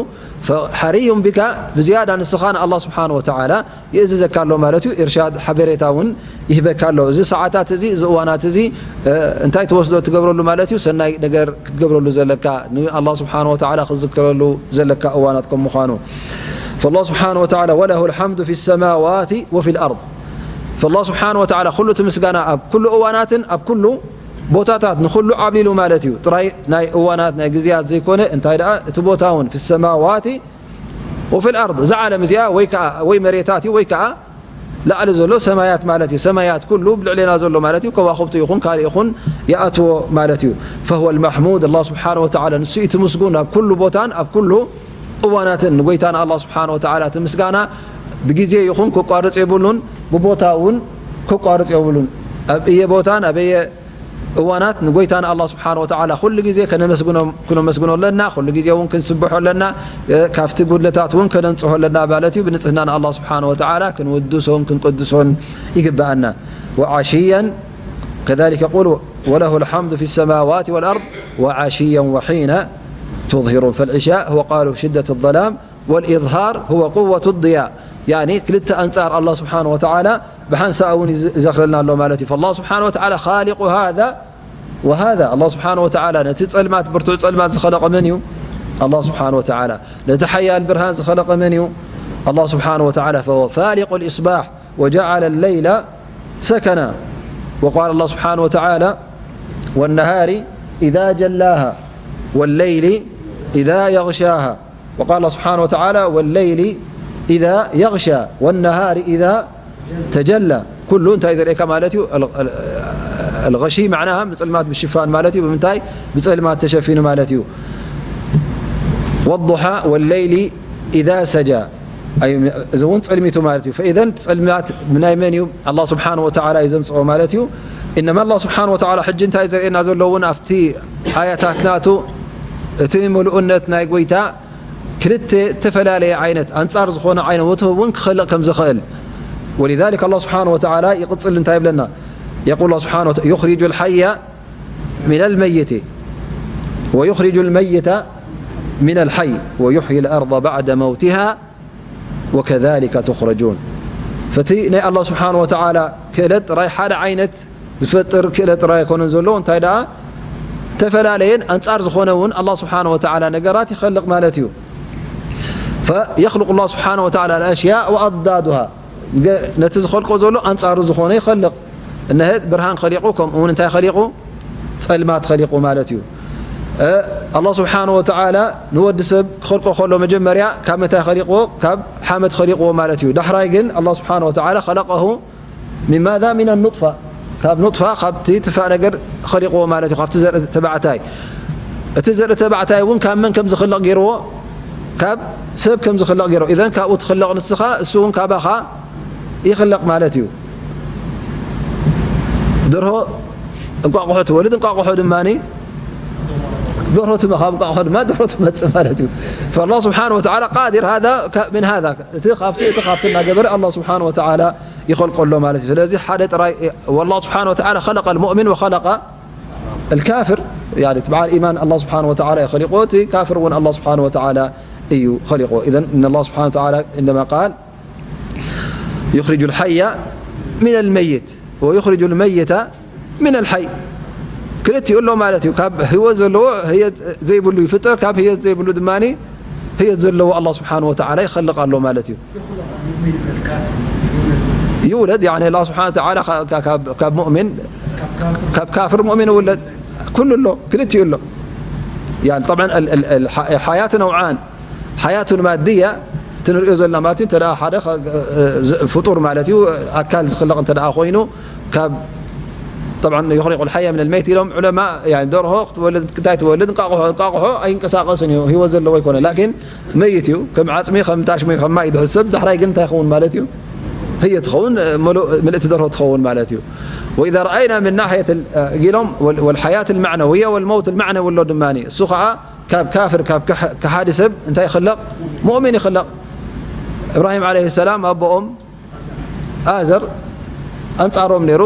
فحري بك بزيادة ንስኻ ንኣላህ ስብሓነሁ ወተዓላ ይእዝዘካ ኣሎ ማለት እዩ። ኢርሻድ ሓበሬታ እውን ይህበካ ኣሎ። እዚ ሰዓታት እዚ፣ እዚ እዋናት እዚ፣ እ፣ እንታይ ትወስዶ ትገብረሉ ማለት እዩ? ሰናይ ነገር ክትገብረሉ ዘለካ፣ ንኣላህ ስብሓነሁ ወተዓላ ክትዝክረሉ ዘለካ እዋናት ከም ምዃኑ። فالله سبحانه وتعالى وله الحمد في السماوات وفي الأرض። فالله سبحانه وتعالى ኩሉ እቲ ምስጋና ኣብ ኩሉ እዋናትን ኣብ ኩሉ ቦታታት ንኹሉ ዓብሊሉ ማለት እዩ። ጥራይ ናይ እዋናት ናይ ግዜያት ዘይኮነ፣ እንታይ ደኣ እቲ ቦታ እውን في السماوات وفي الأرض፣ እዛ ዓለም እዚኣ ወይ ከኣ ወይ መሬታት እዩ ወይ ከኣ ላዕሊ ዘሎ ሰማያት ማለት እዩ። ሰማያት ኩሉ ብልዕሌና ዘሎ ማለት እዩ። ከዋኽብቲ ይኹን ካልእ ይኹን ይኣትዎ ማለት እዩ። فهو المحمود፣ ኣላህ ስብሓነሁ ወተዓላ ንሱ እዩ እቲ ምስጉን ኣብ ኩሉ ቦታን ኣብ ኩሉ እዋናትን። ንጎይታና ኣላህ ስብሓነሁ ወተዓላ እቲ ምስጋና ብግዜ ይኹን ክቋርጽ የብሉን፣ ብቦታ እውን ክቋርጽ የብሉን። ኣብ እየ ቦታን ኣበየ እዋናት ንጎይታና ኣላህ ስብሓነሁ ወተዓላ ኩሉ ግዜ ከነመስግኖ፣ ክነመስግኖ ኣለና፣ ኩሉ ግዜ እውን ክንስብሖ ኣለና፣ እ፣ ካብቲ ጉድለታት እውን ከነንጽሆ ኣለና ማለት እዩ። ብንጽህና ንኣላህ ስብሓነሁ ወተዓላ ክንውድሶን ክንቅድሶን ይግብኣና። وعشيا كذلك يقول وله الحمد في السماوات والأرض وعشيا وحين تظهرون. فالعشاء هو قالوا شدة الظلام والإظهار هو قوة الضياء። ያኒ ክልተ ኣንጻር ኣላህ ስብሓነሁ ወተዓላ ብሓንሳእ እውን ይዝ-፣ ይዘኽረልና ኣሎ ማለት እዩ። فالله سبحانه وتعالى خالق هذا وهذا. ኣላህ ስብሓነሁ ወተዓላ ነቲ ጸልማት፣ ብርቱዕ ጸልማት ዝኸለቐ መን እዩ? ኣላህ ስብሓነሁ ወተዓላ። ነቲ ሓያል ብርሃን ዝኸለቐ መን እዩ? ኣላህ ስብሓነሁ ወተዓላ። فهو فالق الإصباح وجعل الليل سكنا. وقال الله سبحانه وتعالى والنهار إذا جلاها والليل إذا يغشاها. وقال الله سبحانه وتعالى والليل إذا يغشى والنهار إذا تجلى. ኩሉ እንታይ ዘርእየካ ማለት እዩ? ال-، ال-، الغشي معناها ምጽልማት ምሽፋን ማለት እዩ። ብምንታይ? ብጸልማት ተሸፊኑ ማለት እዩ። والضحى والليل إذا سجى። ኣይ፣ እዚ እውን ጸልሚቱ ማለት እዩ። فإذا ጸልማት ናይ መን እዩ? ኣላህ ስብሓነሁ ወተዓላ እዩ ዘምጽኦ ማለት እዩ። إنما ኣላህ ስብሓነሁ ወተዓላ ሕጂ እንታይ ዘርእየና ዘሎ እውን ኣብቲ ኣያታት ናቱ እቲ ምሉእነት ናይ ጎይታ ክልተ እተፈላለየ ዓይነት ኣንጻር ዝኾነ ዓይነት ውህብ እውን ክኸልቕ ከም ዝኽእል። ولذلك ኣላህ ስብሓነሁ ወተዓላ ይቕጽል እንታይ ይብለና? يقول الله سبحانه وتعالى يخرج الحي من الميت ويخرج الميت من الحي ويحيي الأرض بعد موتها وكذلك تخرجون። ፈቲ ናይ ኣላህ ስብሓነሁ ወተዓላ ክእለት ጥራይ ሓደ ዓይነት ዝፈጥር ክእለት ጥራይ ኣይኮነን ዘለዎ፣ እንታይ ደኣ እተፈላለየን ኣንጻር ዝኾነ እውን ኣላህ ስብሓነሁ ወተዓላ ነገራት ይኸልቕ ማለት እዩ። فيخلق الله سبحانه وتعالى الأشياء وأضدادها። ገ-፣ ነቲ ዝኸልቆ ዘሎ ኣንጻሩ ዝኾነ ይኸልቕ። እነሀ ብርሃን ኸሊቑ፣ ከምኡ እውን እንታይ ኸሊቑ? ጸልማት ኸሊቑ ማለት እዩ። ኣላህ ስብሓነ ወተዓላ ንወዲ ሰብ ክኸልቆ ከሎ መጀመርያ ካብ ምንታይ ኸሊቕዎ? ካብ ሓመድ ኸሊቕዎ ማለት እዩ። ዳሕራይ ግን ኣላህ ስብሓነ ወተዓላ ኸለቀሁ ሚን ማዛ? ሚን ኑጥፋ፣ ካብ ኑጥፋ፣ ካብቲ ትፋእ ነገር ኸሊቕዎ ማለት እዩ፣ ካብቲ ዘርኢ ተባዕታይ። እቲ ዘርኢ ተባዕታይ እውን ካብ መን ከም ዝኽለቕ ገይርዎ? ካብ ሰብ ከም ዝኽለቕ ገይርዎ። ኢዘን ካብኡ ትኽለቕ ንስኻ፣ እሱ እውን ካባኻ ይኽለቕ ማለት እዩ። ደርሆ እንቋቑሖ ትወልድ፣ እንቋቑሖ ድማ ደርሆ ትመ-፣ ካብ እንቋቑሖ ድማ ደርሆ ትመጽእ ማለት እዩ። ፈኣላህ ስብሓነ ወተዓላ ቃዲር፣ ሃዛ ከ-፣ ምን ሃዛ፣ እቲ ካብቲ፣ እቲ ካብቲ እናገበረ ኣላህ ስብሓነ ወተዓላ ይኸልቆ ኣሎ ማለት እዩ። ስለዚ ሓደ ጥራይ፣ ወላህ ስብሓነ ወተዓላ ኸለቀ ልሙእሚን ወኸለቀ ልካፍር፣ ያኒ እቲ በዓል ኢማን ኣላህ ስብሓነ ወተዓላ እዩ ኸሊቆ፣ እቲ ካፍር እውን ኣላህ ስብሓነ ወተዓላ እዩ ኸሊቆ። ኢዘን እነ ኣላህ ስብሓነ ወተዓላ እንደማ ቃል ዩኽሪጁ ልሓያ ሚን ልመይት ወዩኽሪጁ ልመይተ ሚን ልሓይ፣ ክልቲኡ ኣሎ ማለት እዩ። ካብ ህይወት ዘለዎ ህየት ዘይብሉ ይፍጠር፣ ካብ ህየት ዘይብሉ ድማ ህየት ዘለዎ ኣላህ ስብሓነ ወተዓላ ይኸልቕ ኣሎ ማለት እዩ። ይውለድ፣ ያኒ ኣላህ ስብሓነ ወተዓላ ካብ፣ ካብ፣ ካብ ሙእሚን፣ ካብ ካፍር ሙእሚን ይውለድ። ኩሉ ኣሎ፣ ክልቲኡ ኣሎ። ያኒ ጠብዓን ال-، ال-، ال-، ሓያት ነውዓን ሓያቱን ማድያ፣ እቲ ንሪኦ ዘለና ማለት እዩ። እንተ ደኣ ሓደ ኸ-፣ ዝ-፣ ፍጡር ማለት እዩ፣ ኣካል ዝኽለቕ እንተ ደኣ ኮይኑ፣ ካብ፣ ጠብዓን ዩኽሪጁ ልሓየ ሚን ልመይት ኢሎም ዑለማ፣ ያኒ ደርሆ ክትወልድ፣ እንታይ ትወልድ? እንቋቑሖ፣ እንቋቑሖ ኣይንቀሳቐስን እዩ፣ ህይወት ዘለዎ ኣይኮነ። ላኪን መይት እዩ፣ ከም ዓጽሚ፣ ከም ታሽሚ፣ ከም ማይ ዝሕሰብ። ዳሕራይ ግን እንታይ ይኸውን ማለት እዩ? ህየ ትኸውን፣ ምሉእ፣ ምልእቲ ደርሆ ትኸውን ማለት እዩ። ወኢዛ ረኣይና ምን ናሕየት ል-፣ ኢሎም ወል-፣ ወልሓያት ልማዕነውየ ወልመውት ልማዕነዊ ኣሎ ድማ። እሱ ኸዓ ካብ ካፍር፣ ካብ ከሕ-፣ ከሓዲ ሰብ እንታይ ይኽለቕ? ሙእሚን ይኽለቕ። እብራሂም ዓለይሂ ሰላም ኣቦኦም ኣዘር ኣንጻሮም ነይሩ፣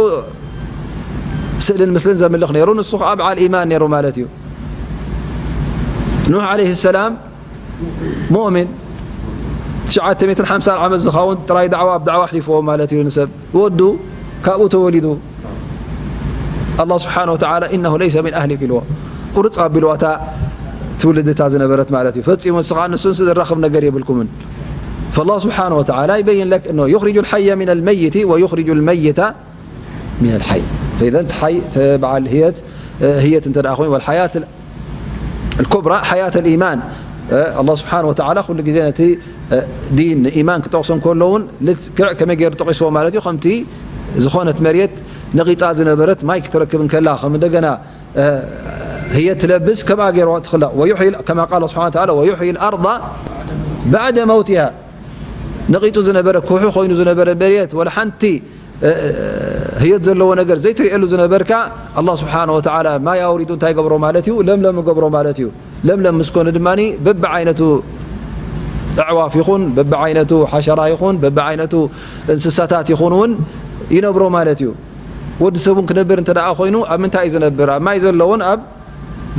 ስእልን ምስልን ዘምልኽ ነይሩ፣ ንሱ ኸዓ በዓል ኢማን ነይሩ ማለት እዩ። ኑሕ ዓለይሂ ሰላም ሙእሚን፣ ትሽዓተ ሚእትን ሓምሳን ዓመት ዝኸውን ጥራይ ዳዕዋ፣ ኣብ ዳዕዋ ኣሕሊፍዎ ማለት እዩ ንሰብ። ወዱ ካብኡ ተወሊዱ። ኣላህ ስብሓነ ወተዓላ ኢነሁ ለይሰ ሚን ኣህሊክ ኢልዎ። ቁርጽ ኣቢልዋ እታ ትውልዲ እታ ዝነበረት ማለት እዩ። ፈጺሙ ንስኻ ንሱን ዝራኸብ ነገር የብልኩምን። ፈላህ ስብሓነ ወተዓላ ይበይን ለክ እነሁ ዩኽሪጁ ልሓየ ሚን ልመይት ወዩኽሪጁ ልመይተ ሚን ልሓይ። ፈኢዘን እቲ ሓይ፣ እቲ በዓል ህየት፣ ህየት እንተ ደኣ ኮይኑ፣ ወልሓያት ልኩብራ ሓያት ልኢማን። ኣላህ ስብሓነ ወተዓላ ኩሉ ግዜ ነቲ ዲን ንኢማን ክጠቕሶ እንከሎ እውን ልክዕ ከመይ ገይሩ ጠቒስዎ ማለት እዩ። ከምቲ ዝኾነት መሬት ነቒጻ ዝነበረት ማይ ክትረክብ እንከላ፣ ከም እንደገና ህየት ትለብስ፣ ከምኣ ገይርዋ ትኽለቕ። ወዩሕዪ፣ ከማ ቃለ ስብሓነ ወተዓላ፣ ወዩሕዪ ልኣርዳ ባዕደ መውቲሃ። ነቒጹ ዝነበረ፣ ኩሑ ኮይኑ ዝነበረ መሬት፣ ወላ ሓንቲ ህየት ዘለዎ ነገር ዘይትርእየሉ ዝነበርካ፣ ኣላህ ስብሓነ ወተዓላ ማይ ኣውሪዱ እንታይ ገብሮ ማለት እዩ? ለምለም ገብሮ ማለት እዩ። ለምለም ምስ ኮነ ድማ በብዓይነቱ ኣዕዋፍ ይኹን፣ በብዓይነቱ ሓሸራ ይኹን፣ በብዓይነቱ እንስሳታት ይኹን እውን ይነብሮ ማለት እዩ። ወዲ ሰብ እውን ክነብር እንተ ደኣ ኮይኑ፣ ኣብ ምንታይ እዩ ዝነብር? ኣብ ማይ ዘለዎን ኣብ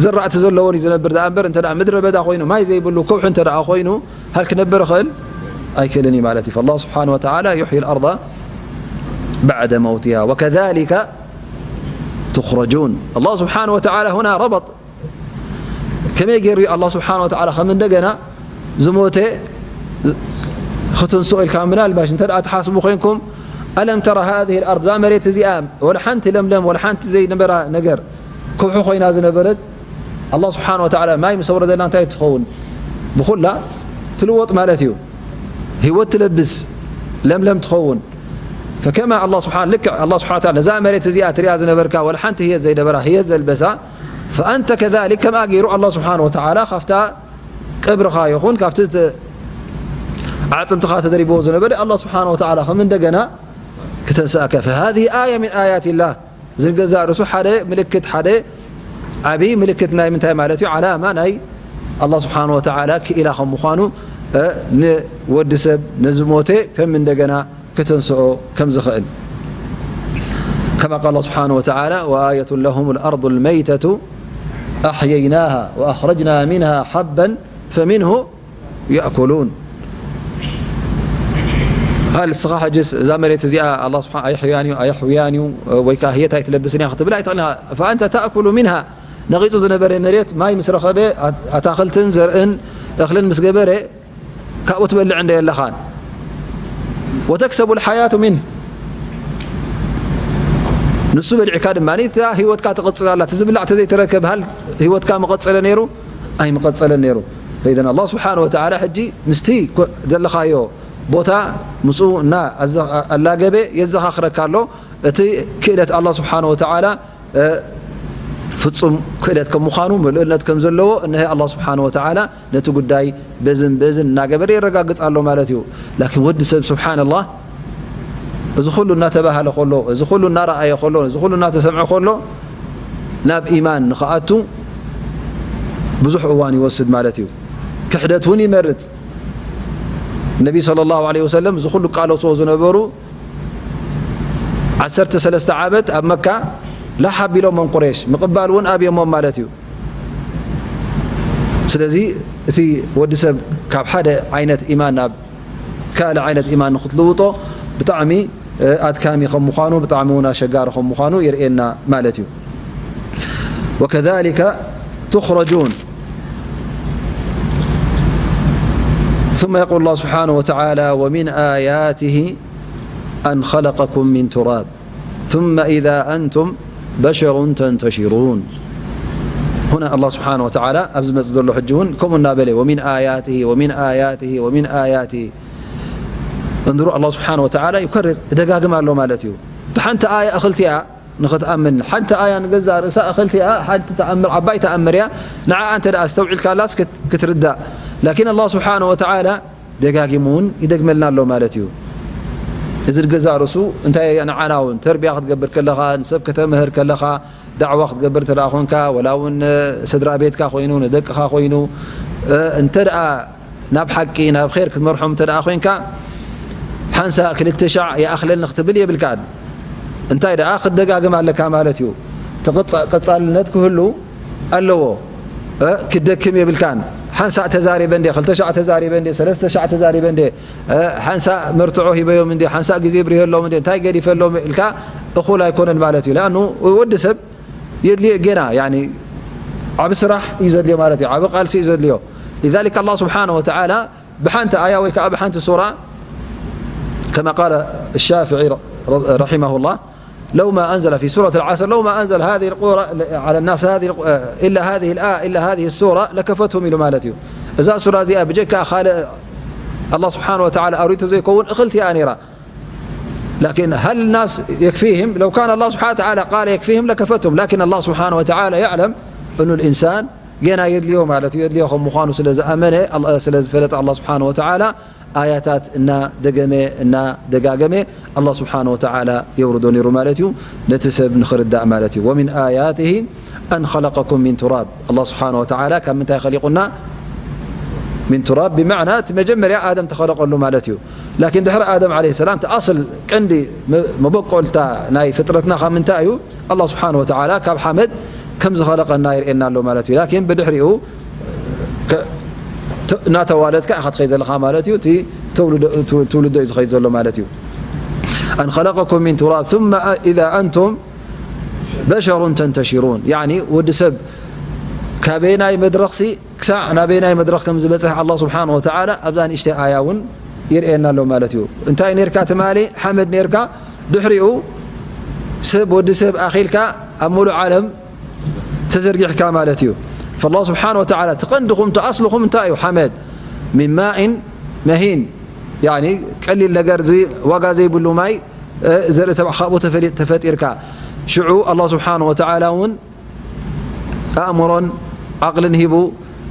ዘራእቲ ዘለዎን እዩ ዝነብር ደኣ እምበር፣ እንተ ደኣ ምድረ በዳ ኮይኑ፣ ማይ ዘይብሉ ከውሒ እንተ ደኣ ኮይኑ፣ ሃል ክነብር ይኽእል? ኣይክእልን እዩ ማለት እዩ። ፈላህ ስብሓነ ወተዓላ ዩሕዪ ልኣርዳ ባዕደ መውቲሃ ወከዛሊከ ትኽረጁን። ኣላህ ስብሓነ ወተዓላ ሁና ረበጥ ከመይ ገይሩ እዩ ኣላህ ስብሓነ ወተዓላ ከም እንደገና ዝሞተ ክትንስኦ ኢልካ ምናልባሽ እንተ ደኣ ትሓስቡ ኮይንኩም፣ ኣለም ተረ ሃዚህ ልኣርድ፣ እዛ መሬት እዚኣ ወላ ሓንቲ ለምለም ወላ ሓንቲ ዘይነበራ ነገር፣ ከውሒ ኮይና ዝነበረት፣ ኣላህ ስብሓነ ወተዓላ ማይ ምስ ኣውረደላ እንታይ ትኸውን? ብኹላ ትልወጥ ማለት እዩ። ህይወት ትለብስ፣ ለምለም ትኸውን። ፈከማ ኣላህ ስብሓነ፣ ልክዕ ኣላህ ስብሓነ ወተዓላ ነዛ መሬት እዚኣ ትሪኣ ዝነበርካ ወላ ሓንቲ ህየት ዘይነበራ ህየት ዘልበሳ፣ ፈኣንተ ከዛሊክ፣ ከምኣ ገይሩ ኣላህ ስብሓነ ወተዓላ ካብታ ቀብርኻ ይኹን ካብቲ ተ-፣ ዓጽምትኻ ተደሪብዎ ዝነበረ ኣላህ ስብሓነ ወተዓላ ከም እንደገና ክተንስኣካ። ፈሃዚህ ኣያ ሚን ኣያቲላህ። እዚ ንገዛእ ርእሱ ሓደ ምልክት፣ ሓደ ዓብዪ ምልክት ናይ ምንታይ ማለት እዩ? ዓላማ ናይ ኣላህ ስብሓነ ወተዓላ ክኢላ ከም ምዃኑ፣ እ፣ ንወዲ ሰብ ነዚ ሞተ ከም እንደገና ክተንስኦ ከም ዝኽእል። ከማ ቃል ኣላህ ስብሓነ ወተዓላ፣ ወኣየቱን ለሁም ልኣርዱ ልመይተቱ ኣሕየይናሃ ወኣኽረጅና ሚንሃ ሓበን ፈሚንሁ የእኩሉን። ሃል እስኻ ሕጅስ እዛ መሬት እዚኣ ኣላህ ስብሓ-፣ ኣየሕውያን እዩ፣ ኣየሕውያን እዩ፣ ወይ ከኣ ህየት ኣይትለብስን እያ ክትብል ኣይትኽእልን ኢኻ። ፈኣንተ ተእኩሉ ሚንሃ፣ ነቒጹ ዝነበረ መሬት ማይ ምስ ረኸበ፣ ኣት-፣ ኣታኽልትን ዘርእን እኽልን ምስ ገበረ፣ ካብኡ ትበልዕ እንደ የለኻን። ወተክሰቡ ልሓያቱ ሚንህ። ንሱ በሊዕካ ድማ እታ ህይወትካ ትቕጽል ኣላ። እቲ ዝብላዕ ተዘይተረከ በሃል ህይወትካ መቐጸለ ነይሩ? ኣይመቐጸለን ነይሩ። ፈኢዘን ኣላህ ስብሓነ ወተዓላ ሕጂ ምስቲ ኮ-፣ ዘለኻዮ ቦታ ምስኡ እና ኣዘ-፣ ኣላገበ የዘኻኽረካ ኣሎ። እቲ ክእለት ኣላህ ስብሓነ ወተዓላ፣ እ፣ ፍጹም ክእለት ከም ምዃኑ፣ ምልእነት ከም ዘለዎ፣ እነሀ ኣላህ ስብሓነ ወተዓላ ነቲ ጉዳይ በዝን በዝን እናገበረ የረጋግጽ ኣሎ ማለት እዩ። ላኪን ወዲ ሰብ ስብሓንላህ፣ እዚ ኩሉ እናተባህለ ከሎ፣ እዚ ኩሉ እናረኣየ ከሎ፣ እዚ ኩሉ እናተሰምዐ ከሎ፣ ናብ ኢማን ንኽኣቱ ብዙሕ እዋን ይወስድ ማለት እዩ። ክሕደት እውን ይመርጽ። ነቢ ሰለላሁ ዐለይሂ ወሰለም እዚ ኩሉ ቃለስዎ ዝነበሩ ዓሰርተ ሰለስተ ዓመት ኣብ መካ ላሕ ኣቢሎሞም ቁሬሽ፣ ምቕባል እውን ኣብዮሞም ማለት እዩ። ስለዚ እቲ ወዲ ሰብ ካብ ሓደ ዓይነት ኢማን ናብ ካልእ ዓይነት ኢማን ንክትልውጦ ብጣዕሚ፣ እ፣ ኣድካሚ ከም ምዃኑ፣ ብጣዕሚ እውን ኣሸጋሪ ከም ምዃኑ የርእየና ማለት እዩ። وكذلك تخرجون. ثم يقول الله سبحانه وتعالى: ومن آياته أن خلقكم من تراب ثم إذا أنتم بشر تنتشرون. هنا الله سبحانه وتعالى ኣብዚ መጽእ ዘሎ ሕጂ እውን ከምኡ እናበለ ومن آياته ومن آياته ومن آياته. እንድሩ ኣላህ ስብሓነ ወተዓላ ይከርር፣ ይደጋግም ኣሎ ማለት እዩ። እቲ ሓንቲ ኣያ እኽልቲኣ ንኽትኣምን፣ ሓንቲ ኣያ ንገዛእ ርእሳ እኽልቲኣ ሓንቲ ተኣምር፣ ዓባይ ተኣምር እያ። ንዓኣ እንተ ደኣ ኣስተውዒልካላስ ክት-፣ ክትርዳእ። ላኪን ኣላህ ስብሓነ ወተዓላ ደጋጊሙ እውን ይደግመልና ኣሎ ማለት እዩ። እዚ ንገዛእ ርእሱ እንታይ ንዓና እውን ተርቢያ ክትገብር ከለኻ፣ ንሰብ ከተምህር ከለኻ፣ ዳዕዋ ክትገብር እንተ ደኣ ኾንካ፣ ወላ እውን ስድራ ቤትካ ኮይኑ፣ ንደቅኻ ኮይኑ፣ እ፣ እንተ ደኣ ናብ ሓቂ፣ ናብ ኼር ክትመርሖም እንተ ደኣ ኮይንካ፣ ሓንሳእ ክልተ ሻዕ ይኣኽለኒ ክትብል የብልካን። እንታይ ደኣ ክትደጋግም ኣለካ ማለት እዩ። እቲ ቅጻ-፣ ቀጻልነት ክህሉ ኣለዎ። እ፣ ክትደክም የብልካን። ሓንሳእ ተዛሪበ እንዴ፣ ክልተ ሻዕ ተዛሪበ እንዴ፣ ሰለስተ ሻዕ ተዛሪበ እንዴ፣ እ፣ ሓንሳእ መርትዖ ሂበዮም እንዴ፣ ሓንሳእ ግዜ ብርሄሎም እንዴ፣ እንታይ ገዲፈሎም ኢልካ እኹል ኣይኮነን ማለት እዩ። ለኣኑ ወዲ ሰብ የድልዮ ገና፣ ያኒ ዓቢ ስራሕ እዩ ዘድልዮ ማለት እዩ፣ ዓቢ ቃልሲ እዩ ዘድልዮ። لذلك الله سبحانه وتعالى ብሓንቲ ኣያ ወይ ከዓ ብሓንቲ ሱራ، كما قال الشافعي رحمه الله: لو ما أنزل في سورة العصر، لو ما أنزل هذه القرى على الناس هذه الق-، إلا هذه الآ-، إلا هذه السورة لكفتهم ኢሉ ማለት እዩ። እዛ ሱራ እዚኣ ብጀካ ካልእ ኣላህ ስብሓነ ወተዓላ ኣውሪዱ ዘይከውን እኽልቲ እያ ነይራ። لكن هل الناس يكفيهم؟ لو كان الله سبحانه وتعالى قال يكفيهم لكفتهم، لكن الله سبحانه وتعالى يعلم أن الإنسان ገና የድልዮ ማለት እዩ። የድልዮ ከም ምዃኑ ስለ ዝኣመነ፣ ኣል-፣ ስለ ዝፈለጠ ኣላህ ስብሓነ ወተዓላ ኣያታት እናደገመ እናደጋገመ ኣላህ ስብሓነ ወተዓላ የውርዶ ነይሩ ማለት እዩ። ነቲ ሰብ ንኽርዳእ ማለት እዩ። ومن آياته أن خلقكم من تراب. ኣላህ ስብሓነ ወተዓላ ካብ ምንታይ ኸሊቁና? من تراب ብመዕና እቲ መጀመርያ ኣደም ተኸለቀሉ ማለት እዩ። ላኪን ድሕሪ ኣደም ዓለይሂ ሰላም እቲ ኣስል ቀንዲ መ-፣ መበቆልታ ናይ ፍጥረትና ካብ ምንታይ እዩ? ኣላህ ስብሓነ ወተዓላ ካብ ሓመድ ከም ዝኸለቀና የርእየና ኣሎ ማለት እዩ። ላኪን ብድሕሪኡ ከ-፣ ተ-፣ እናተዋለድካ ኢኻ ትኸይድ ዘለኻ ማለት እዩ። እቲ ተውልዶ-፣ ትው-፣ ትውልዶ እዩ ዝኸይድ ዘሎ ማለት እዩ። أن خلقكم من تراب ثم إذا أنتم بشر تنتشرون. ያኒ ወዲ ሰብ ካበየናይ መድረኽሲ ክሳዕ ናበየናይ መድረኽ ከም ዝበጽሕ ኣላህ ስብሓነ ወተዓላ ኣብዛ ንእሽተይ ኣያ እውን የርእየና ኣሎ ማለት እዩ። እንታይ ኔርካ ትማሊ? ሓመድ ኔርካ። ድሕሪኡ ሰብ፣ ወዲ ሰብ ኣኺልካ ኣብ ሙሉእ ዓለም ተዘርጊሕካ ማለት እዩ። فالله سبحانه وتعالى እቲ ቀንድኹም፣ እቲ ኣስልኹም እንታይ እዩ? ሓመድ። من ماء مهين، ያኒ ቀሊል ነገር፣ እዚ ዋጋ ዘይብሉ ማይ፣ እ፣ ዘርኢ ተባ-፣ ካብኡ ተፈሊ-፣ ተፈጢርካ። ሽዑ ኣላህ ስብሓነ ወተዓላ እውን ኣእምሮን ዓቕልን ሂቡ፣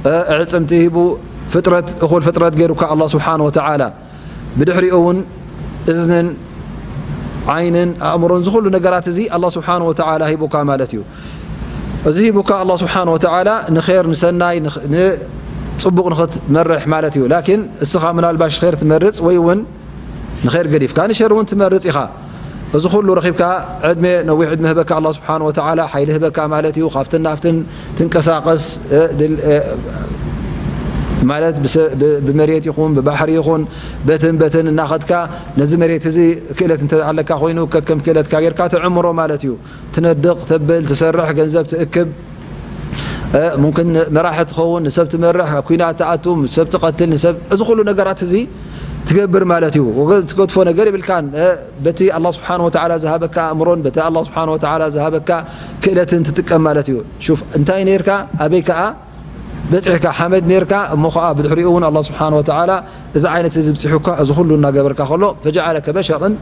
እ፣ ኣዕጽምቲ ሂቡ፣ ፍጥረት፣ እኹል ፍጥረት ገይሩካ ኣላህ ስብሓነ ወተዓላ። ብድሕሪኡ እውን እዝንን ዓይንን ኣእምሮን ዝኹሉ ነገራት እዚ ኣላህ ስብሓነ ወተዓላ ሂቡካ ማለት እዩ። እዚ ሂቡካ ኣላህ ስብሓነ ወተዓላ ንኼር፣ ንሰናይ፣ ንኽ-፣ ንጽቡቕ ንኽትመርሕ ማለት እዩ። ላኪን እስኻ ምናልባሽ ኼር ትመርጽ ወይ እውን ንኼር ገዲፍካ ንሸር እውን ትመርጽ ኢኻ። እዚ ኩሉ ረኺብካ ዕድመ፣ ነዊሕ ዕድመ ህበካ ኣላህ ስብሓነ ወተዓላ፣ ሓይሊ ህበካ ማለት እዩ። ካብትን ናብትን ትንቀሳቐስ፣ እ፣ ድል-፣ እ፣ ማለት ብሰ-፣ ብ-፣ ብመሬት ይኹን ብባሕሪ ይኹን በትን በትን እናኸድካ ነዚ መሬት እዚ ክእለት እንተ ኣለካ ኮይኑ ከከም ክእለትካ ጌርካ ትዕምሮ ማለት እዩ። ትነድቕ፣ ተብል፣ ትሰርሕ፣ ገንዘብ ትእክብ፣ እ፣ ሙምክን መራሒ ትኸውን፣ ንሰብ ትመርሕ፣ ኣብ ኲናት ትኣቱ፣ ሰብ ትቐትል፣ ንሰብ፣ እዚ ኩሉ ነገራት እዚ ትገብር ማለት እዩ። ወገ-፣ ትገድፎ ነገር የብልካን። እ፣ በቲ ኣላህ ስብሓን ወተዓላ ዝሃበካ ኣእምሮን በቲ ኣላህ ስብሓን ወተዓላ ዝሃበካ ክእለትን ትጥቀም ማለት እዩ። ሹፍ፣ እንታይ ነርካ፣ ኣበይ ከኣ በጺሕካ፣ ሓመድ ነርካ፣ እሞ ኸኣ ብድሕሪኡ እውን ኣላህ ስብሓን ወተዓላ እዚ ዓይነት እዚ ብጺሑካ፣ እዚ ኩሉ እናገበርካ ከሎ፣ ፈጀዓለከ በሸረን